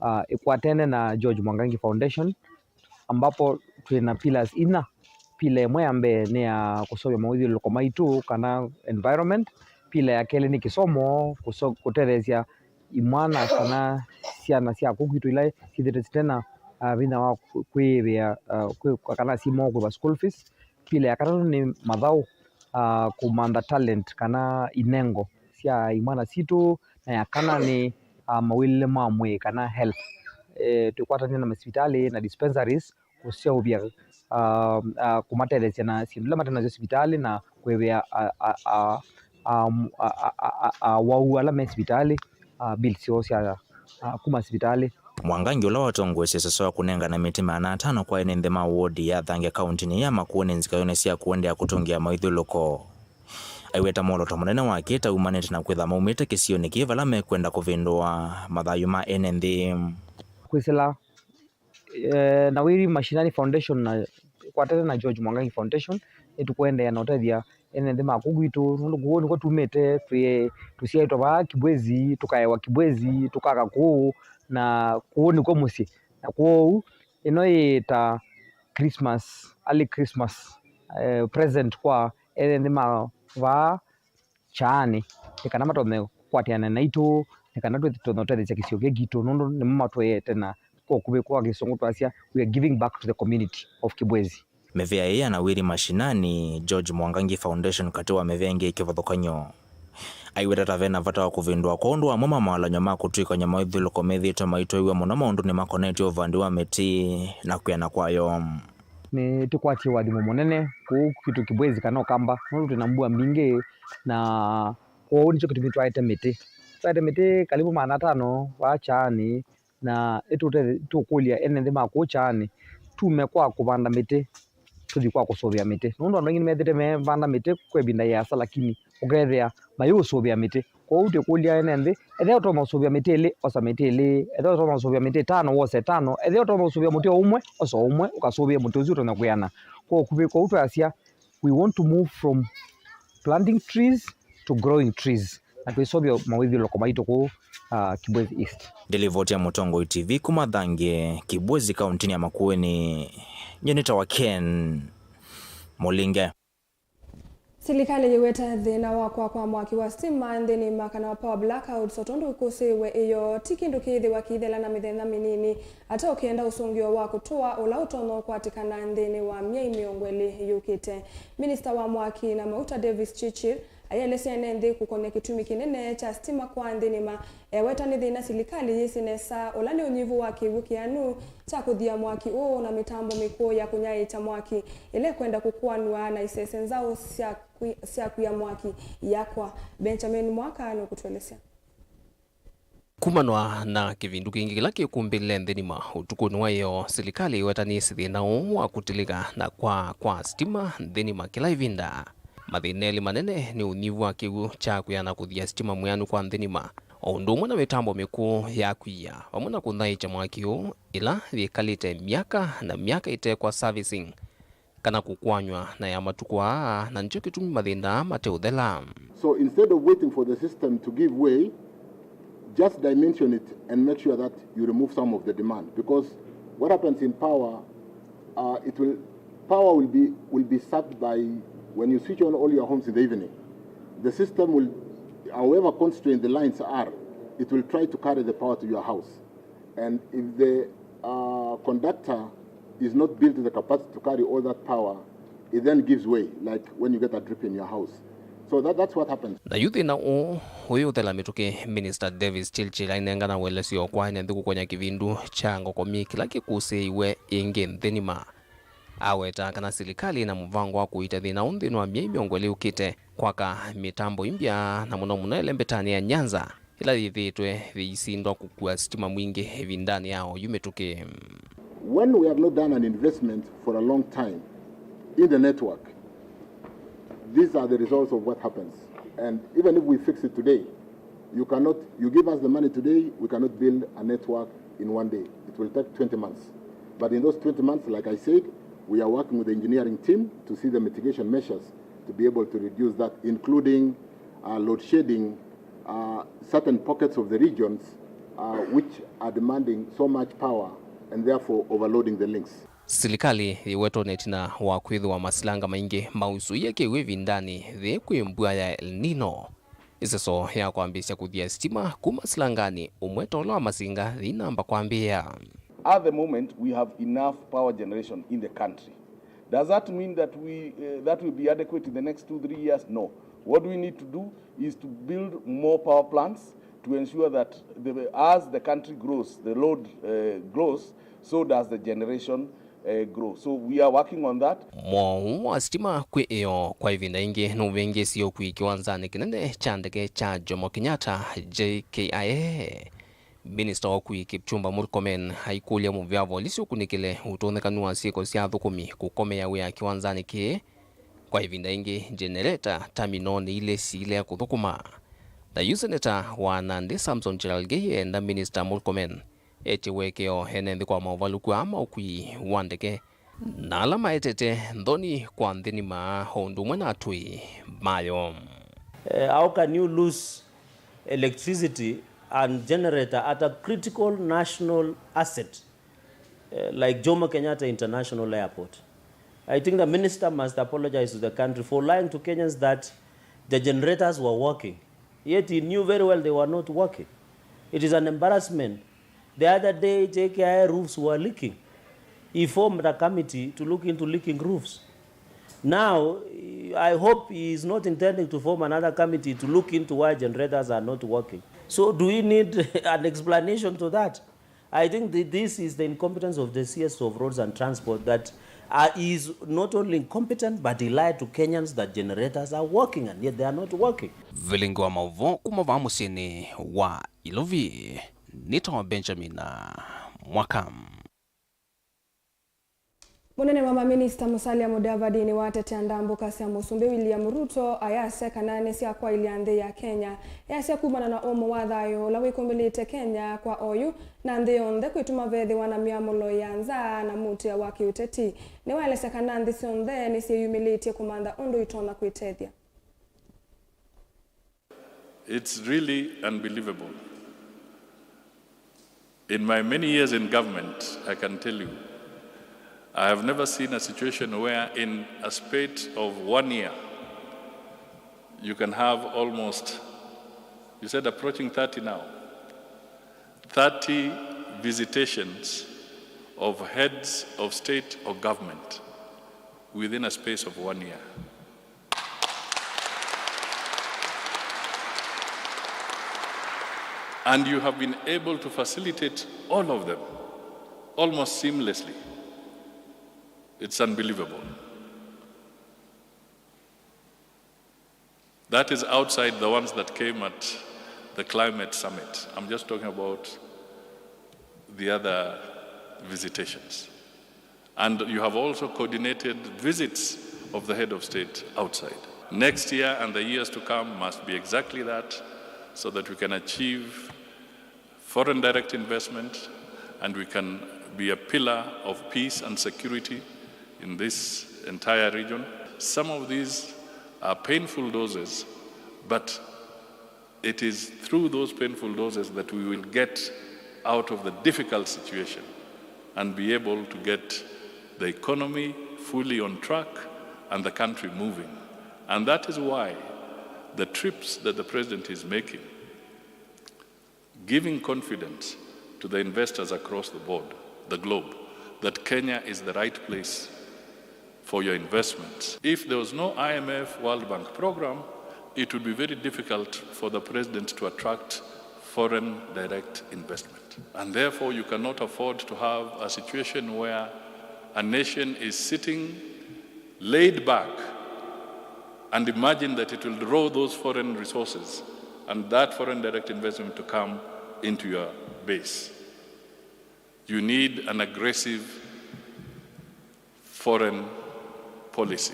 uh, ĩkwatene na George Mwangangi Foundation, ambapo twĩ na pillars inya. Pillar ĩmwe ya mbee nĩ ya kũseũvya mawĩthyũlũlũko maitũ kana environment. Pillar ya kelĩ nĩ kĩsomo, kũso-, kũtetheesya imwana kana syana sya kũu kwitũ ila syĩthĩĩtwe sitena, ah, vinya wa kwĩ-, kwĩĩvĩa, ah, kwĩ-, kana syĩmwa kũĩva school fees. Pillar ya katatũ nĩ mathaũ, ah, kũmantha talent kana inengo sya imwana sitũ, na ya kana nĩ, ah, mawĩlĩle ma mwĩĩ kana health. Eh, twĩkwatanĩa na masivitalĩ na dispensaries kũseũvya, ah, ah, kũmatetheesya na syĩndũ ila mate nasyo sivitalĩ na kwĩvĩa, ah, ah, ah, ah, ah, ah, ah, ah, wau ala me sivitalĩ, ah, bills syoo sya, ah, kuma sivitalĩ. Mwangangi, ũla watongoesye sese wa kũnengana mĩtĩ maana atano kwa ene nthĩ ma wodi ya Thange kaũntĩnĩ ya Makueni nzikaĩonĩ sya kũendeea kũtũngĩa mawĩthyũlũko, aiweta mwolooto mũnene wake ta umanĩte na kwĩtha maumĩte kĩsionĩ kĩĩ vala mekwenda kũvĩndũa mathayũ ma ene nthĩ. Kwĩsĩla, eh, Nawiri Mashinani Foundation na kwatene na George Mwangangi Foundation, nĩtũkũendeea na ũtethya ene nthĩ ma kũu gwitũ, nũndũ kũu nĩkw'o tumĩte, twĩ, tũsyaĩtwe vaa Kibwezi, tũkaewa Kibwezi, tũkaka kũu, na kũu nĩkw'o mũsyĩ. Na kwoou, ĩno yĩ ta Christmas, early Christmas, eh, present kwa ene nthĩ ma vaa Kyaanĩ, nĩ kana matonye kũkwatĩana naitũ, nĩ kana tũtonye ũtetheesya kĩsio kĩĩ kitũ, nũndũ nĩmo matũete na kwa ũkuvĩ kwa Kĩsũngũ twasya, "We are giving back to the community of Kibwezi." Mĩvĩa ĩĩ ya Nawiri Mashinani, George Mwangangi Foundation katĩ wa mĩvĩa ĩngĩ ĩ kĩvathũkany'o, aiweta ta ve na vata wa kũvĩndũa kwa ũndũ amwe ma mawalany'o ma kũtw'ĩkany'a mawĩthyũlũko methĩĩtwe maitwaiw'a mũno maũndũnĩ makonetye ũvandi wa mĩtĩ na kwĩana kwayo. Nĩtũkwatie ũathimo mũnene kũu kwitũ Kibwezi kana Ũkamba, nũndũ twĩ na mbua mbingĩ, na kwoou nĩkyo kĩtumi twaete mĩtĩ. Twaete mĩtĩ karibu maana atano vaa Kyaanĩ, na ĩtũte-, ĩtũkũlya ene nthĩ ma kũu Kyaanĩ tume kwa kũvanda mĩtĩ, tũthi kwa kũsũvĩa mĩtĩ. Nũndũ andũ aingĩ nĩmethĩte mevanda mĩtĩ kwa ĩvinda yĩasa, lakini ũkethĩa mayĩũsũvĩa mĩtĩ. Kwoou twĩkũlya ene nthĩ, ethĩwa ũtonya ũsũvĩa mĩtĩ ĩlĩ, osa mĩtĩ ĩlĩ. Ethĩwa ũtonya ũsũvĩa mĩtĩ ĩtano, wose ĩtano. Ethĩwa ũtonya ũsũvĩa mũtĩ o ũmwe, osa o ũmwe, ũkasũvĩe mũtĩ ũsu ũtonya kwĩana. Kwa ũkuvĩ, kwoou twasya, we want to move from planting trees to growing trees, na twĩseũvya mawĩthyũlũko maitũ kũu, ah, Kibwezi East. Ndilivoti ya Mũtongoi T V kuma Thange, Kibwezi, kaũntĩnĩ ya Makueni, nyie nĩtawa Ken Mũlinge. Silikalĩ yĩweta thĩna wa kwaa kwa mwaki wa sitima nthĩnĩ ma kana wa power blackouts, o tondũ ĩkũsĩĩwe ĩyo ti kĩndũ kĩĩthĩwa kĩithela na mĩthenya mĩnini ata ũkĩenda ũsũngĩo wa kũtũa ũla ũtonya ũkwatĩkana nthĩnĩ wa myei mĩongo ĩlĩ yũkĩte. Minista wa mwaki na mauta Davis Chirchir aielesya ene nthĩ kũkonya kĩtumi kĩnene kya sitima kwa nthĩnĩ ma Eweta nĩ thĩna silikalĩ yĩsĩ nesa, ũla nĩ ũnyivu wa kĩw'ũ kĩanu kya kũthia mwaki ũũ na mĩtambo mĩkũũ ya kũnyaĩĩkya mwaki ĩla ĩkwenda kũkũanw'a na isese nzaũ sya kwi-, sya kwia mwaki iyakwa. Benjamin Mwaka nũkũtũelesya. Kumanwa na kĩvindu kĩngĩ kĩla kĩkumbĩlile nthĩnĩ ma ũtukũnĩ wa ĩoo, silikalĩ ĩwetanĩsye thĩna ũũ wa kũtilĩka na kwaa kwa sitima nthĩnĩ ma kĩla ĩvinda. Mathĩna elĩ manene nĩ ũnyivu wa kĩw'ũ kya kwia na kũthia sitima mwĩanu kwa nthĩnĩ ma o ũndũ ũmwe na mĩtambo mĩkũũ ya kwia, vamwe na kũnyaĩĩkya mwaki ũũ, ĩla yĩkalĩte myaka na myaka ĩtekwa servicing kana kũkũanw'a na ya matukũ aa, na nĩkyo kĩtumi mathĩna aa mateũthela. So instead of waiting for the system to give way, just dimension it and make sure that you remove some of the demand, because what happens in power, uh, it will, power will be, will be sucked by when you switch on all your homes in the evening. The system will, however constrained the lines are, it will try to carry the power to your house. And if the, uh, conductor is not built the capacity to carry all that power, it then gives way, like when you get a drip in your house. So that, that's what happens. Na yu thĩna ũũ ũyũthela mĩtũkĩ, Minister Davis Chirchir ainengana ũelesyo kwa ene nthĩ kũkonya kĩvindu kya ngokomi kĩla kĩkũsĩĩiwe ĩngĩ nthĩnĩ ma Aweta kana silikalĩ ĩna mũvango wa kũiita thĩna ũũ nthĩnĩ wa myei mĩongo ĩlĩ yũkĩte, kwaka mĩtambo ĩmbya, na mũno mũno ĩlembetanĩ ya Nyanza, ĩla yĩthĩĩtwe yĩisindwa kũkua sitima mwingĩ ĩvindanĩ ya oyu mĩtũkĩ. When we have not done an investment for a long time in the network, these are the results of what happens. And even if we fix it today, you cannot, you give us the money today, we cannot build a network in one day. It will take twenty months. But in those twenty months, like I said, we are working with the engineering team to see the mitigation measures to be able to reduce that, including, uh, load shedding, Uh, certain pockets of the regions, uh, which are demanding so much power and therefore overloading the links. Silikalĩ yĩwetwa na ĩtina wa kwĩthĩwa masilanga maingĩ mausũie kĩw'ũ ĩvindanĩ yĩĩ kwĩ mbua ya El Nino. Ĩseso ya kwambĩĩsya kũthia sitima kuma silanganĩ ũmwe ta ũla wa Masinga yĩinamba kwambĩĩa. At the moment, we have enough power generation in the country. Does that mean that we, uh, that will be adequate in the next two, three years? No. What we need to do is to build more power plants to ensure that the, as the country grows, the load, uh, grows, so does the generation, uh, grow. So we are working on that. Mwaũ wa sitima kwĩ ĩoo kwa ĩvinda ĩngĩ nũvĩngĩĩsye ũkui kĩwanzanĩ kĩnene kya ndeke kya Jomo Kenyatta, J K I A. Minista wa ũkui Kipchumba Murkomen aikũlya mũvĩa volisi ũkunĩkĩle ũtũnĩkanu wa syĩko sya athũkũmi kũkomea wĩa kĩwanzanĩ kĩĩ. Kwa ĩvinda ĩngĩ, jenereta, tamino nĩ ilĩ siilea kũthũkũma. Na yu seneta wa Nandi Samson Cherargei eenda Minista Murkomen etye ũekeo ene nthĩ kwa maũvalũku aa ma ũkui wa ndeke na ala maetete nthoni kwa nthĩ nĩma o ũndũ ũmwe na atũi mayo. Eh, how can you lose electricity and generator at a critical national asset, eh, like Jomo Kenyatta International Airport? I think the minister must apologize to the country for lying to Kenyans that the generators were working. Yet he knew very well they were not working. It is an embarrassment. The other day, J K I A roofs were leaking. He formed a committee to look into leaking roofs. Now, I hope he is not intending to form another committee to look into why generators are not working. So, do we need an explanation to that? I think th-, this is the incompetence of the C S of Roads and Transport that, uh, is not only incompetent, but he lied to Kenyans that generators are working, and yet they are not working. Vilingi wa maũvoo kuma vaa mũsyĩnĩ wa Ilovi, nĩtawa Benjamin Mwaka. Mũnene wa maminista Musalia Mudavadi nĩwatetea ndambũka sya Mũsumbĩ William Ruto, ayasya kana nĩ sya kwaĩlya nthĩ ya Kenya. Easya kumana na ũmũ wa thayũ ũla wĩkũmbĩlĩte Kenya kwa oyu na nthĩ yonthe kwĩtuma vethĩwa na myamũlo ya nza na mũtĩa wa kĩũteti. Nĩwaelesya kana nthĩ syonthe nĩsyĩyumĩlĩtye kũmantha ũndũ itonya kwĩtethya. It's really unbelievable. In my many years in government, I can tell you, I have never seen a situation where in a spate of one year, you can have almost, you said approaching thirty now, thirty visitations of heads of state or government within a space of one year. And you have been able to facilitate all of them almost seamlessly. It's unbelievable. That is outside the ones that came at the climate summit. I'm just talking about the other visitations. And you have also coordinated visits of the head of state outside. Next year and the years to come must be exactly that, so that we can achieve foreign direct investment and we can be a pillar of peace and security in this entire region. Some of these are painful doses, but it is through those painful doses that we will get out of the difficult situation and be able to get the economy fully on track and the country moving. And that is why the trips that the president is making, giving confidence to the investors across the board, the globe, that Kenya is the right place for your investments. If there was no I M F World Bank program, it would be very difficult for the president to attract foreign direct investment. And therefore, you cannot afford to have a situation where a nation is sitting laid back and imagine that it will draw those foreign resources and that foreign direct investment to come into your base. You need an aggressive foreign policy.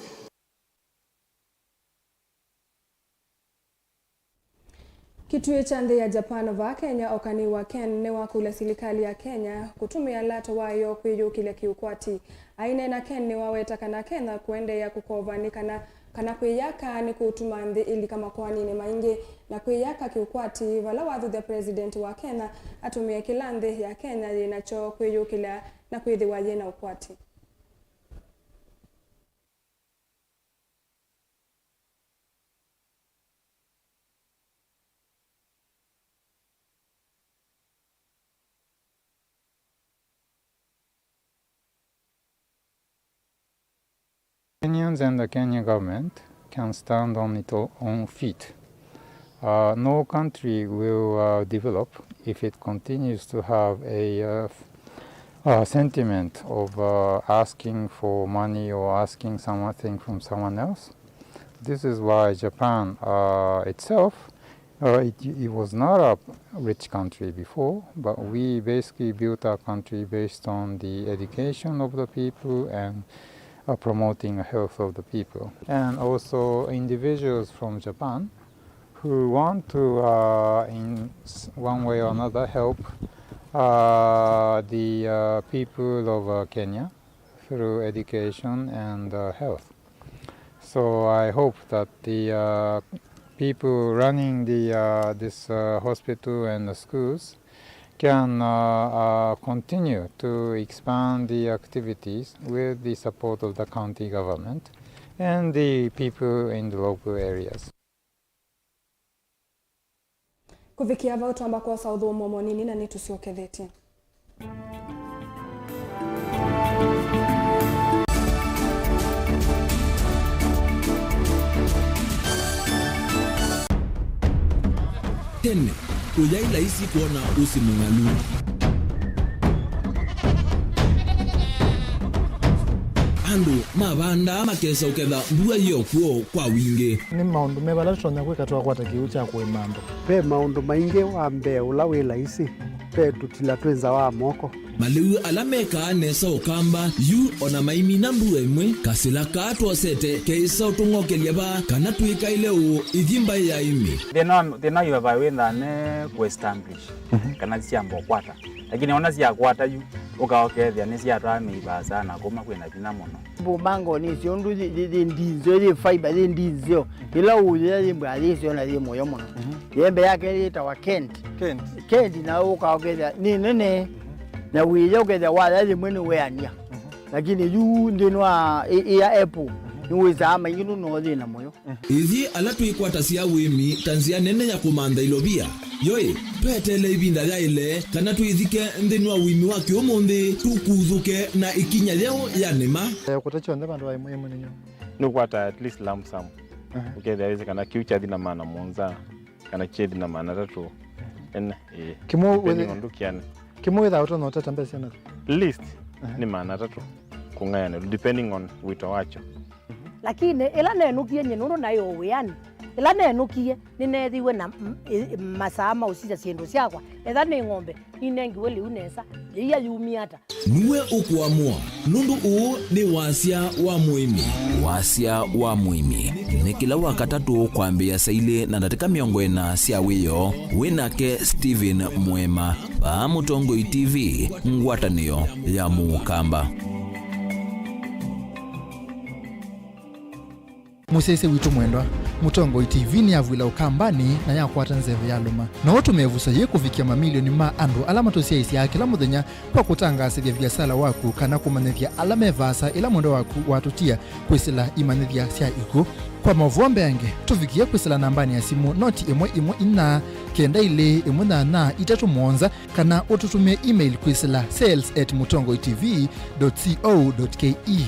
Kĩtuĩ kya nthĩ ya Japan vaa Kenya, ũkani wa Ken nĩwakũlya silikalĩ ya Kenya kũtũmĩa lato wayo kwĩyũkĩlya kĩũkwati. Aineena, Ken nĩwaweta kana Kenya kũendeea kũkova nĩ kana Kana kwĩyaka nĩ kũtuma nthĩ ĩlika makoaninĩ maingĩ, na kwĩyaka kĩũkwati, vala wathuthya President wa Kenya atũmĩe kĩla nthĩ ya Kenya yĩ nakyo kwĩyũkĩlya na kwĩthĩwa yĩ na ũkwati. Kenyans and the Kenya government can stand on its own feet. Uh, no country will, uh, develop if it continues to have a, uh, f-, uh, sentiment of, uh, asking for money or asking something from someone else. This is why Japan, uh, itself, uh, it, it was not a rich country before, but we basically built our country based on the education of the people and, uh, promoting the health of the people. And also individuals from Japan who want to, uh, in s-, one way or another, help, uh, the, uh, people of, uh, Kenya through education and, uh, health. So I hope that the, uh, people running the, uh, this, uh, hospital and the schools can, uh, uh, continue to expand the activities with the support of the county government and the people in the local areas. Kũvikĩa vau, twamba kwosa ũthũmũo mũnini na nĩtũsyokethetye. Tene, kũyaĩ laisi kwona ũsĩ mũng'alu. Andũ mavandaa makesa ũketha mbua yĩ o kw'o kwa wingĩ. Nĩ maũndũ meva ala tũtonya kwĩka twakwata kĩw'ũ kya kũĩma andũ? Ve maũndũ maingĩ. Wa mbee ũla wĩ laisi, ve tũtila twĩ nza wa moko. Malĩu ala mekaa nesa Ũkamba yu o na maimina mbua ĩmwe, kasĩla kaa twosete keĩsa ũtũng'okelya vaa kana twĩkaĩle ũũ ĩthi mbaĩ ya ĩmĩ. Thĩna wa, thĩna wa highway wĩthaa ne kũ establish, mhm, kana syamba ũkwata. Lakini ona syakwata yu, ũka ũkethĩa nĩsyatwaa mĩivaasa na kuma kwĩna vinya mũno. Mbumangoni icio ũndũ yĩ, yĩ, yĩ ndinzeo, yĩ fiber, yĩ ndinzeo. Ĩla ũyĩa yĩ mbwa yĩsyo na yĩ mũyo mũno. Mhm. Yembe yake yĩtawa Kent. Kent. Kent na ũka ũkethĩa nĩ nene. Mhm. Na wĩya ũkethĩa waya yĩmwe nĩ weania. Mhm. Lakini yu nthĩnĩ wa ĩ, ĩ ya apple, mhm, nĩ wĩsaa maingĩ nũno thĩna mũyo. Ithyĩ ala twĩkwatasya ũĩmi ta nzĩa nene ya kũmantha ilovia, yoĩ, tweteele ĩvinda yaĩle kana twĩthike nthĩnĩ wa ũĩmi wa kĩũmũnthĩ, tũkuthũke na ĩkinya yeũ ya nĩma. Eh, kũta kyonthe vandũ va ĩmwe, ĩmwe nĩ nyũmba. Nĩũkwata at least lump sum. Aha. Ũkethĩa wĩsĩ kana kĩu kyathi na maana mũonza, kana kyethi na maana atatũ. Ene, ĩĩ. Kĩmwe depending wĩthĩ-, on ndũkĩane. Kĩmwe wĩthaa ũtonya ũtata mbesa na? Least, aha, nĩ maana atatũ kũng'ayanĩlwa, depending on wĩto wakyo. Lakini ĩla nenũkie nyie, nũndũ naĩ o wĩanĩ, ĩla nenũkie, nĩneethiwe na m-, ĩ-, masaa ma ũsisya syĩndũ syakwa. Etha nĩ ng'ombe, ninengiwe lĩu nesa, yĩia yumie ata? Nue ũkũamũa, nũndũ ũũ nĩ wasya wa mũĩmi. Wasya wa mũĩmi nĩ kĩla Wakatatũ kwambĩĩa saa ilĩ na ndatĩka mĩongo ĩna sya wĩoo. Wĩ nake Stephen Mwema, vaa Mũtongoi T V, ngwatanĩo ya Mũkamba. Mũsyaĩĩsya witũ mwendwa, Mũtongoi T V nĩyavw'ĩla Ũkambanĩ na yakwata nzeve ya lũma. No ũtũme ĩvuso yĩĩ kũvikĩa mamilioni ma andũ ala matũsyaĩĩsyaa kĩla mũthenya kwa kũtangaasĩthya viasala waku kana kũmanyĩthya ala me vaasa ĩla mwendwa waku watũtia kwĩsĩla imanyĩthya sya ikw'ũ. Kwa maũvoo mbeange, tũvikĩe kwĩsĩla nambanĩ ya simũ noti ĩmwe ĩmwe inya kenda ilĩ ĩmwe nyanya itatũ mũonza, kana ũtũtũmĩe email kwĩsĩla sales at mũtongoi T V dot co dot K E.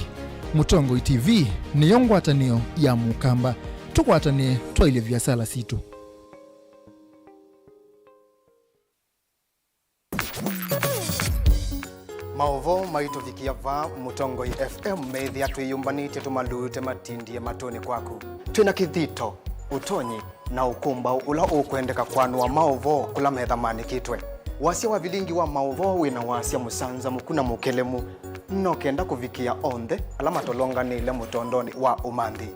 Mũtongoi T V nĩyo ngwatanĩo ya Mũkamba. Tũkwatanĩe twaĩlye viasala sitũ. Maũvoo maitũvikĩa vaa Mũtongoi F M meĩthĩa twĩyũmbanĩtye tũmalute matindie matũnĩ kwaku. Twĩ na kĩthito, ũtonyi, na ũkũmbaũ ũla ũkwendeka kwanũa maũvoo kũla metha maanĩkĩtwe. Wasya wa vilingi wa maũvoo wĩ na wasya mũsanzamũku na mũkelemu, no kenda kũvikĩa onthe ala matolonganĩile mũtondonĩ wa ũmanthi.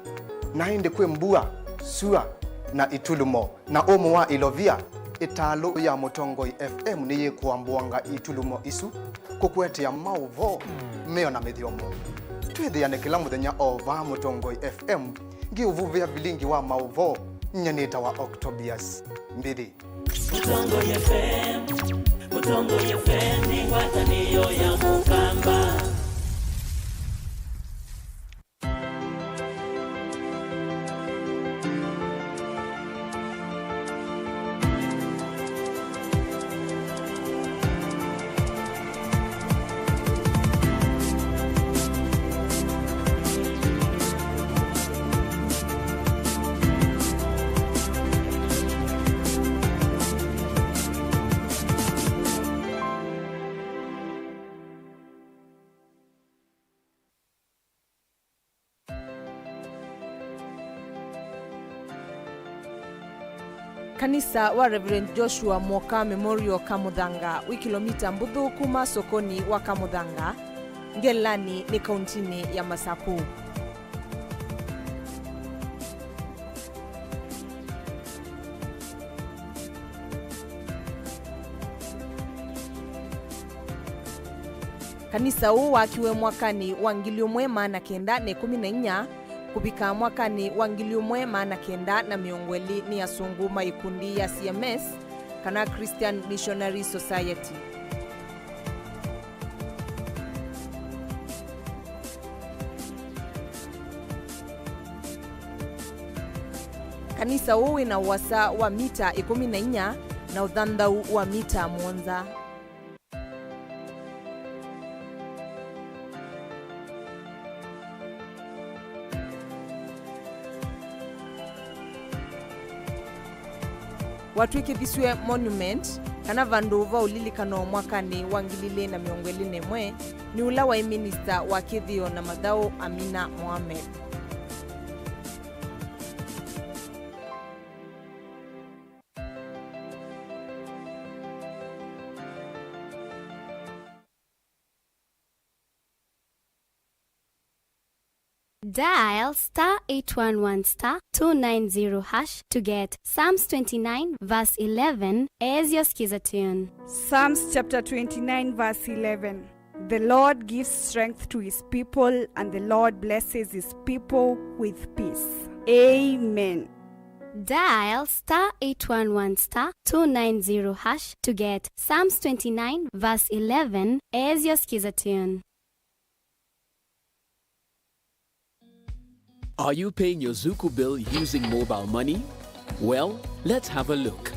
Na ĩndĩ kwĩ mbua, sua, na itulumo, na ũmũ wa ilovia, ĩtalũ ya Mũtongoi F M nĩyĩkũambũanga itulumo isu kũkũetea maũvoo meona mĩthyomo. Twĩthĩane kĩla mũthenya o vaa Mũtongoi F M Ngĩũvuvĩa vilingi wa maũvoo, nyie nĩtawa Octobius Mbiri. Mũtongoi F M, Mũtongoi F M nĩ ngwatanĩo ya Mũkamba. Kanisa wa Reverend Joshua Mwoka Memorial Kamũthanga wĩ kĩlomita mbũthũ kuma sokoni wa Kamũthanga, Ngelani nĩ kauntinĩ ya Masaku. Kanisa ũũ wakiwe mwakanĩ wa ngili ũmwe maana kenda na ĩkũmi na inya kũvika mwakanĩ wa ngili ũmwe maana kenda na mĩongo ĩlĩ nĩ asũngũ ma ikundi ya C M S, kana Christian Missionary Society. Kanisa ũũ wĩ na ũasa wa mita ĩkũmi na inya na ũthanthau wa mita mũonza. Watw'ĩkĩthisw'e monument, kana vandũ va ũlilikano mwakanĩ wa ngili ilĩ na mĩongo ĩlĩ na ĩmwe nĩ ũla waĩ minista wa kĩthĩo na mathaũ, Amina Mohamed. Dial star eight one one star two nine zero hash to get Psalms twenty-nine verse eleven as your Skiza tune. Psalms chapter twenty-nine verse eleven. The Lord gives strength to his people, and the Lord blesses his people with peace. Amen. Dial star eight one one star two nine zero hash to get Psalms twenty-nine verse eleven as your Skiza tune. Are you paying your Zuku bill using mobile money? Well, let's have a look.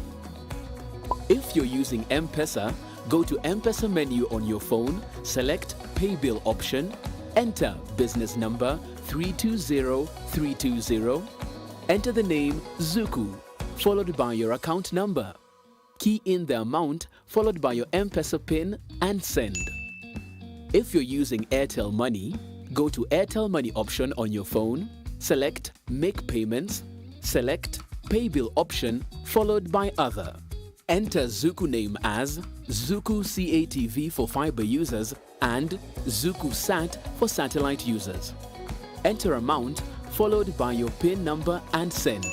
If you're using M-Pesa, go to M-Pesa menu on your phone, select Pay Bill option, enter business number three two zero three two zero, enter the name Zuku, followed by your account number. Key in the amount followed by your M-Pesa pin and send. If you're using Airtel Money, go to Airtel Money option on your phone, select Make Payments, select Pay Bill option followed by Other. Enter Zuku name as Zuku C A T V for fiber users and Zuku Sat for satellite users. Enter amount followed by your pin number and send.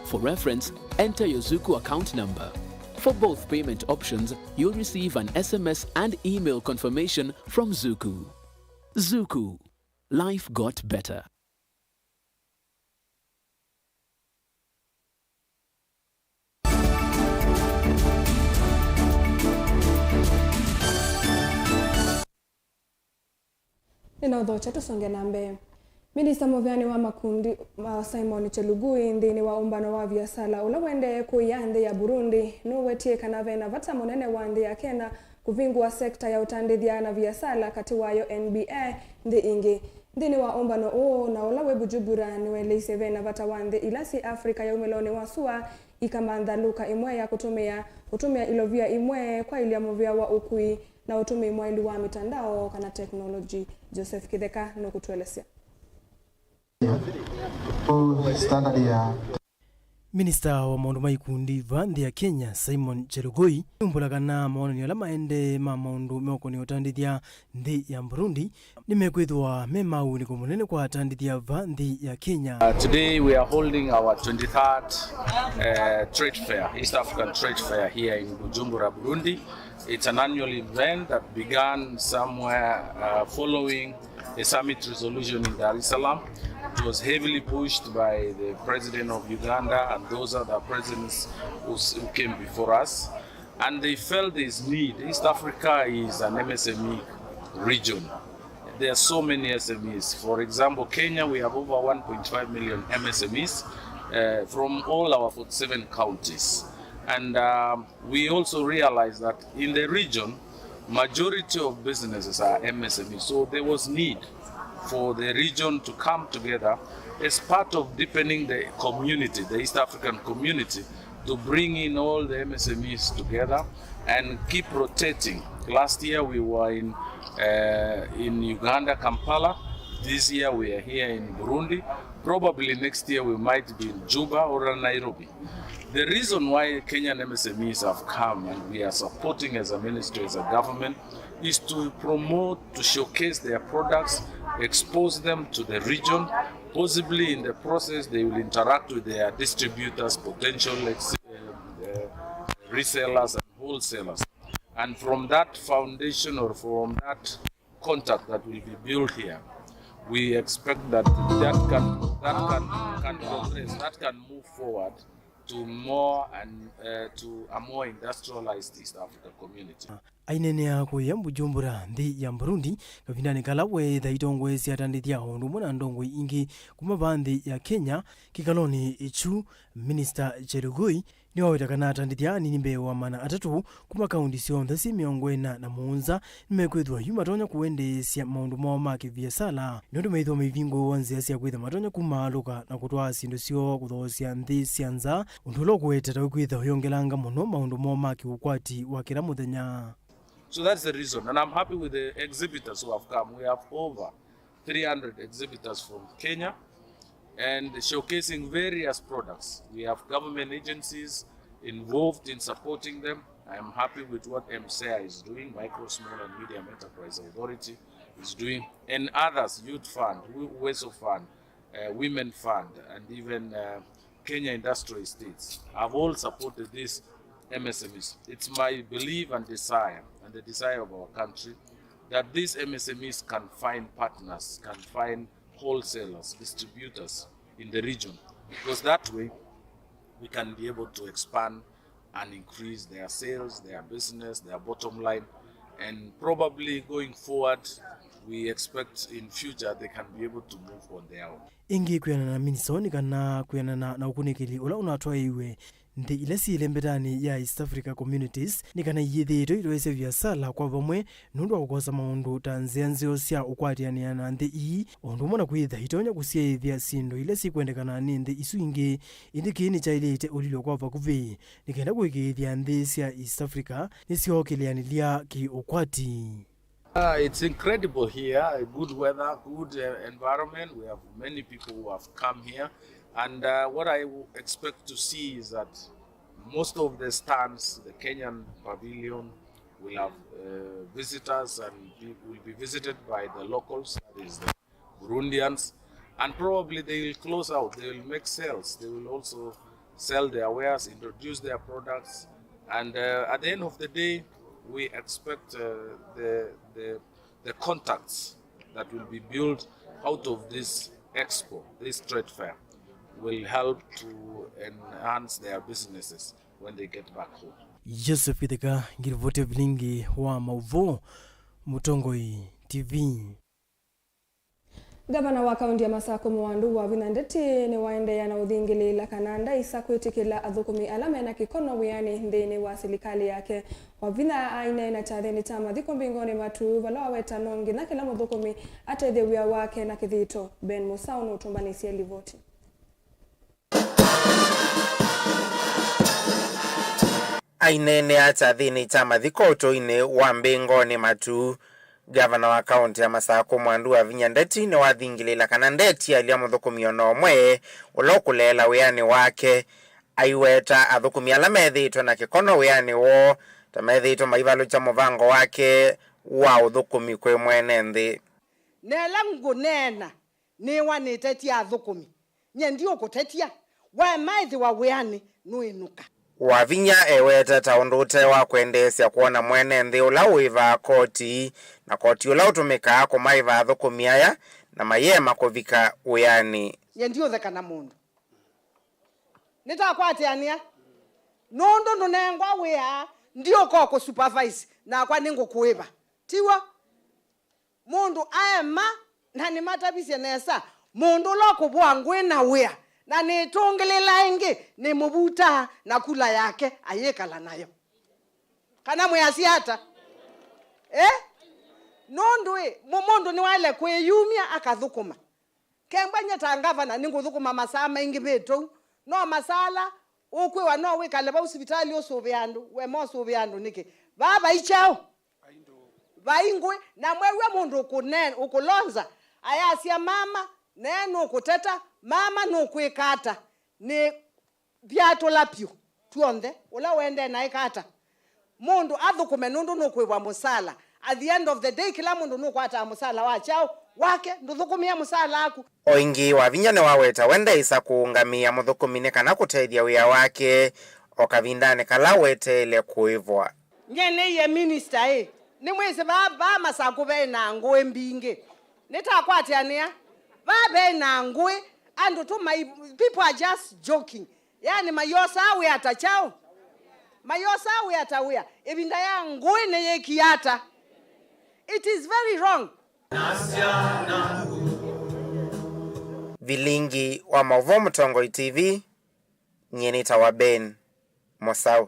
For reference, enter your Zuku account number. For both payment options, you'll receive an S M S and email confirmation from Zuku. Zuku. Life got better. Nĩnaũthokya tũsonge na mbee. Minista mũveani wa makundi, uh, Simon Chelugui nthĩnĩ wa ũmbano wa viasala ũla ũendee kũya nthĩ ya Burundi nũwetie kana ve na vata mũnene wa nthĩ ya Kenya kũvingũa sekta ya ũtandĩthya na viasala katĩ wayo N B A nthĩ ingĩ. Nthĩnĩ wa ũmbano ũũ na ũla wĩ Bujumbura, nĩwaeleisye ve na vata wa nthĩ ila syĩ Africa ya umĩlonĩ wa sua ikamantha luka ĩmwe ya kũtũmĩa, kũtũmĩa ilovia imwe kwaĩlya mũvĩa wa ũkui na ũtũmĩi mwaĩlu wa mĩtandao kana teknolongyi. Joseph Kĩtheka nũkũtũelesya. Standard ya Minista wa maũndũ ma ikundi va nthĩ ya Kenya, Simon Chelugui, nĩumbũla kana mawonany'o ala maendee ma maũndũ meũkonĩa ũtandĩthya nthĩ ya Burundi nĩmekwĩthĩwa me ma ũunĩko mũnene kwa atandĩthya va nthĩ ya Kenya. Uh, today we are holding our twenty-third, uh, trade fair, East African Trade Fair here in Bujumbura, Burundi. It's an annual event that began somewhere, uh, following a summit resolution in Dar es Salaam, It was heavily pushed by the president of Uganda and those other presidents who s- who came before us. And they felt this need. East Africa is an M S M E region. There are so many S M Es. For example, Kenya, we have over one point five million M S M Es uh, from all our forty-seven counties. And um, we also realize that in the region, majority of businesses are M S M Es. So there was need for the region to come together as part of deepening the community, the East African community, to bring in all the M S M Es together and keep rotating. Last year we were in uh, in Uganda, Kampala. This year we are here in Burundi. Probably next year we might be in Juba or Nairobi. The reason why Kenyan M S M Es have come and we are supporting as a ministry, as a government, is to promote, to showcase their products, expose them to the region. Possibly in the process, they will interact with their distributors, potential ex- uh, uh, resellers, and wholesalers. And from that foundation or from that contact that will be built here, we expect that that can, that can, can progress, that can move forward to more and uh, to a more industrialized East African community. Aineenea kũya Bujumbura, nthĩ ya Burundi, kavindanĩ kala weetha itongoesya atandĩthya o ũndũ ũmwe na ndongoi ingĩ kuma va nthĩ ya Kenya, kĩkalonĩ kyu, Minista Chelugui nĩwaweta kana atandĩthya anini mbee wa maana atatũ kuma kaunti syonthe syĩ mĩongo ĩna na mũonza nĩmekwĩthwa yu matonya kũendeesya maũndũ moo ma kĩviasala, nũndũ meĩthwa maivingũĩwa nzĩa sya kwĩtha matonya kumaalũka na kũtwaa syĩndũ syoo kũthoosya nthĩ sya nza, ũndũ ũla ũkũete ta ũkwĩtha ũyongelanga mũno maũndũ moo ma kĩũkwati wa kĩla mũthenya. So that's the reason, and I'm happy with the exhibitors who have come. We have over three hundred exhibitors from Kenya and showcasing various products. We have government agencies involved in supporting them. I am happy with what M S E A is doing, Micro, Small and Medium Enterprise Authority is doing, and others, Youth Fund, Uwezo Fund, uh, Women Fund, and even uh, Kenya Industrial Estates have all supported these M S M Es. It's my belief and desire, and the desire of our country, that these M S M Es can find partners, can find wholesalers, distributors in the region, because that way we can be able to expand and increase their sales, their business, their bottom line, and probably going forward, we expect in future they can be able to move on their own. Ĩngĩ kwĩanana na Minson kana kwĩanana na ũkunĩkĩli ũla ũnatwaĩiwe nthĩ ila syĩ ĩlembetanĩ ya East Africa Communities, nĩ kana iyĩthĩĩtwe itoesya viasala kwa vamwe nũndũ wa kũkosa maũndũ ta nzĩa nzeo sya ũkwatĩanĩa na nthĩ ii, o ũndũ ũmwe na kwĩtha itonya kũsyaĩĩthya syĩndũ ila syĩkwendekana nĩ nthĩ isu ingĩ. Ĩndĩ kĩĩ nĩkyaĩlĩte ũlilw'a kwa vakuvĩ nĩ kenda kũĩkĩĩthya nthĩ sya East Africa nĩsyookĩlĩanĩlya kĩ-ũkwati. Uh, it's incredible here, good weather, good uh, environment. We have many people who have come here. And uh, what I w- expect to see is that most of the stands, the Kenyan pavilion, will have uh, visitors and be, will be visited by the locals, that is the Burundians. And probably they will close out, they will make sales, they will also sell their wares, introduce their products. And uh, at the end of the day, we expect uh, the, the, the contacts that will be built out of this expo, this trade fair, will help to enhance their businesses when they get back home. Joseph Itheka, ngirivoti ya vilingi wa mauvoo, Mũtongoi T V. Ngavana wa kaunti ya Masakũ Mũwandu Wavinya Ndeti nĩwaendeea na ũthingĩlĩĩla kana ndaisa kwĩtĩkĩla athũkũmi ala mena kĩkono wĩanĩ nthĩnĩ wa silikalĩ yake. Wavinya aineena kyathĩnĩ kya mathiko Mbingoni Matuu, vala waweta no nginya kĩla mũthũkũmi atethye wĩa wake na kĩthito. Ben Mũsaũ nũtũmbanĩsye livoti. Aineenea kyathĩnĩ kya mathiko ũtũinĩ wa Mbingoni Matuu, ngavana wa kaunti ya Masakũ Mwandu Wavinya Ndeti nĩwathingĩlĩĩla kana ndetialya mũthũkũmi o na ũmwe ũla ũkũleela wĩanĩ wake. Aiweta athũkũmi ala methĩĩtwe na kĩkono wĩanĩ woo ta methĩĩtwe maivalũkya mũvango wake wa ũthũkũmi kwĩ mwene nthĩ. Na ĩla ngũneena nĩwa nĩtetya athũkũmi, nyie ndiũkũtetya. Waema ĩthĩwa wĩanĩ, nũĩnũka. Wavinya eweta ta ũndũ ũte wa kwendeesya kwona mwene nthĩ ũla ũĩvaa koti, na koti ũla ũtũmĩkaa kũmaĩva athũkũmi aya na mayĩema kũvika wĩanĩ. Nyie ndiũtheka na mũndũ. Nĩtakwatĩanĩa. Nũndũ ndũnengwa wĩa, ndiũka kũsupervise, nakwa nĩngũkũĩva. Tiw'o? Mũndũ aema, na nĩmatavisye nesa, mũndũ ũla ũkũvũa ngũĩ na wĩa, na nĩtũngĩlĩla ĩngĩ, nĩmũvutaa na kula yake ayĩkala nayo. Kana mwĩasya ata? Eh? Nũndũ ĩ, mũ- mũndũ nĩwaĩle kwĩyumya akathũkũma. Kembwa nyie ta ngavana nĩngũthũkũma masaa maingĩ vĩtũu. No masaa ala ũkwĩwa no wĩkale vau sivitalĩ ũsũvĩe andũ, wema ũsũvĩe andũ nĩkĩ? Vaa vai kyaũ? Vai ngũĩ. Na mwew'a mũndũ ũkũne- ũkũlonza ayasya mama, nae nũkũteta, mama nũkwĩka ata? Nĩ vyatũla pyũ tw'onthe, ũla ũendee na ĩka ata? Mũndũ athũkũme nũndũ nũkũĩvwa mũsala. At the end of the day, kĩla mũndũ nũkwataa mũsala wa kyaũ wake, ndũthũkũmĩe mũsala aku. O ĩngĩ, Wavinya nĩwaweta we ndeĩsa kũũngamĩa mũthũkũmi nĩ kana kũtethya wĩa wake o kavindanĩ kala weteele kũĩvwa. Nyie nĩie minista ĩ, nĩmwĩsĩ vaa, vaa Masakũ ve na ngũĩ mbingĩ. Nĩtakwatĩanĩa, vaa ve na ngũĩ, andũ tũmai, people are just joking. Yani mayosaa wĩa ta kyaũ? Mayosaa wĩa ta wĩa. Ĩvinda ya ngũĩ nĩyĩkie ata? It is very wrong. Vilingi wa maũvoo Mũtongoi T V, nyie nĩtawa Ben Mũsaũ.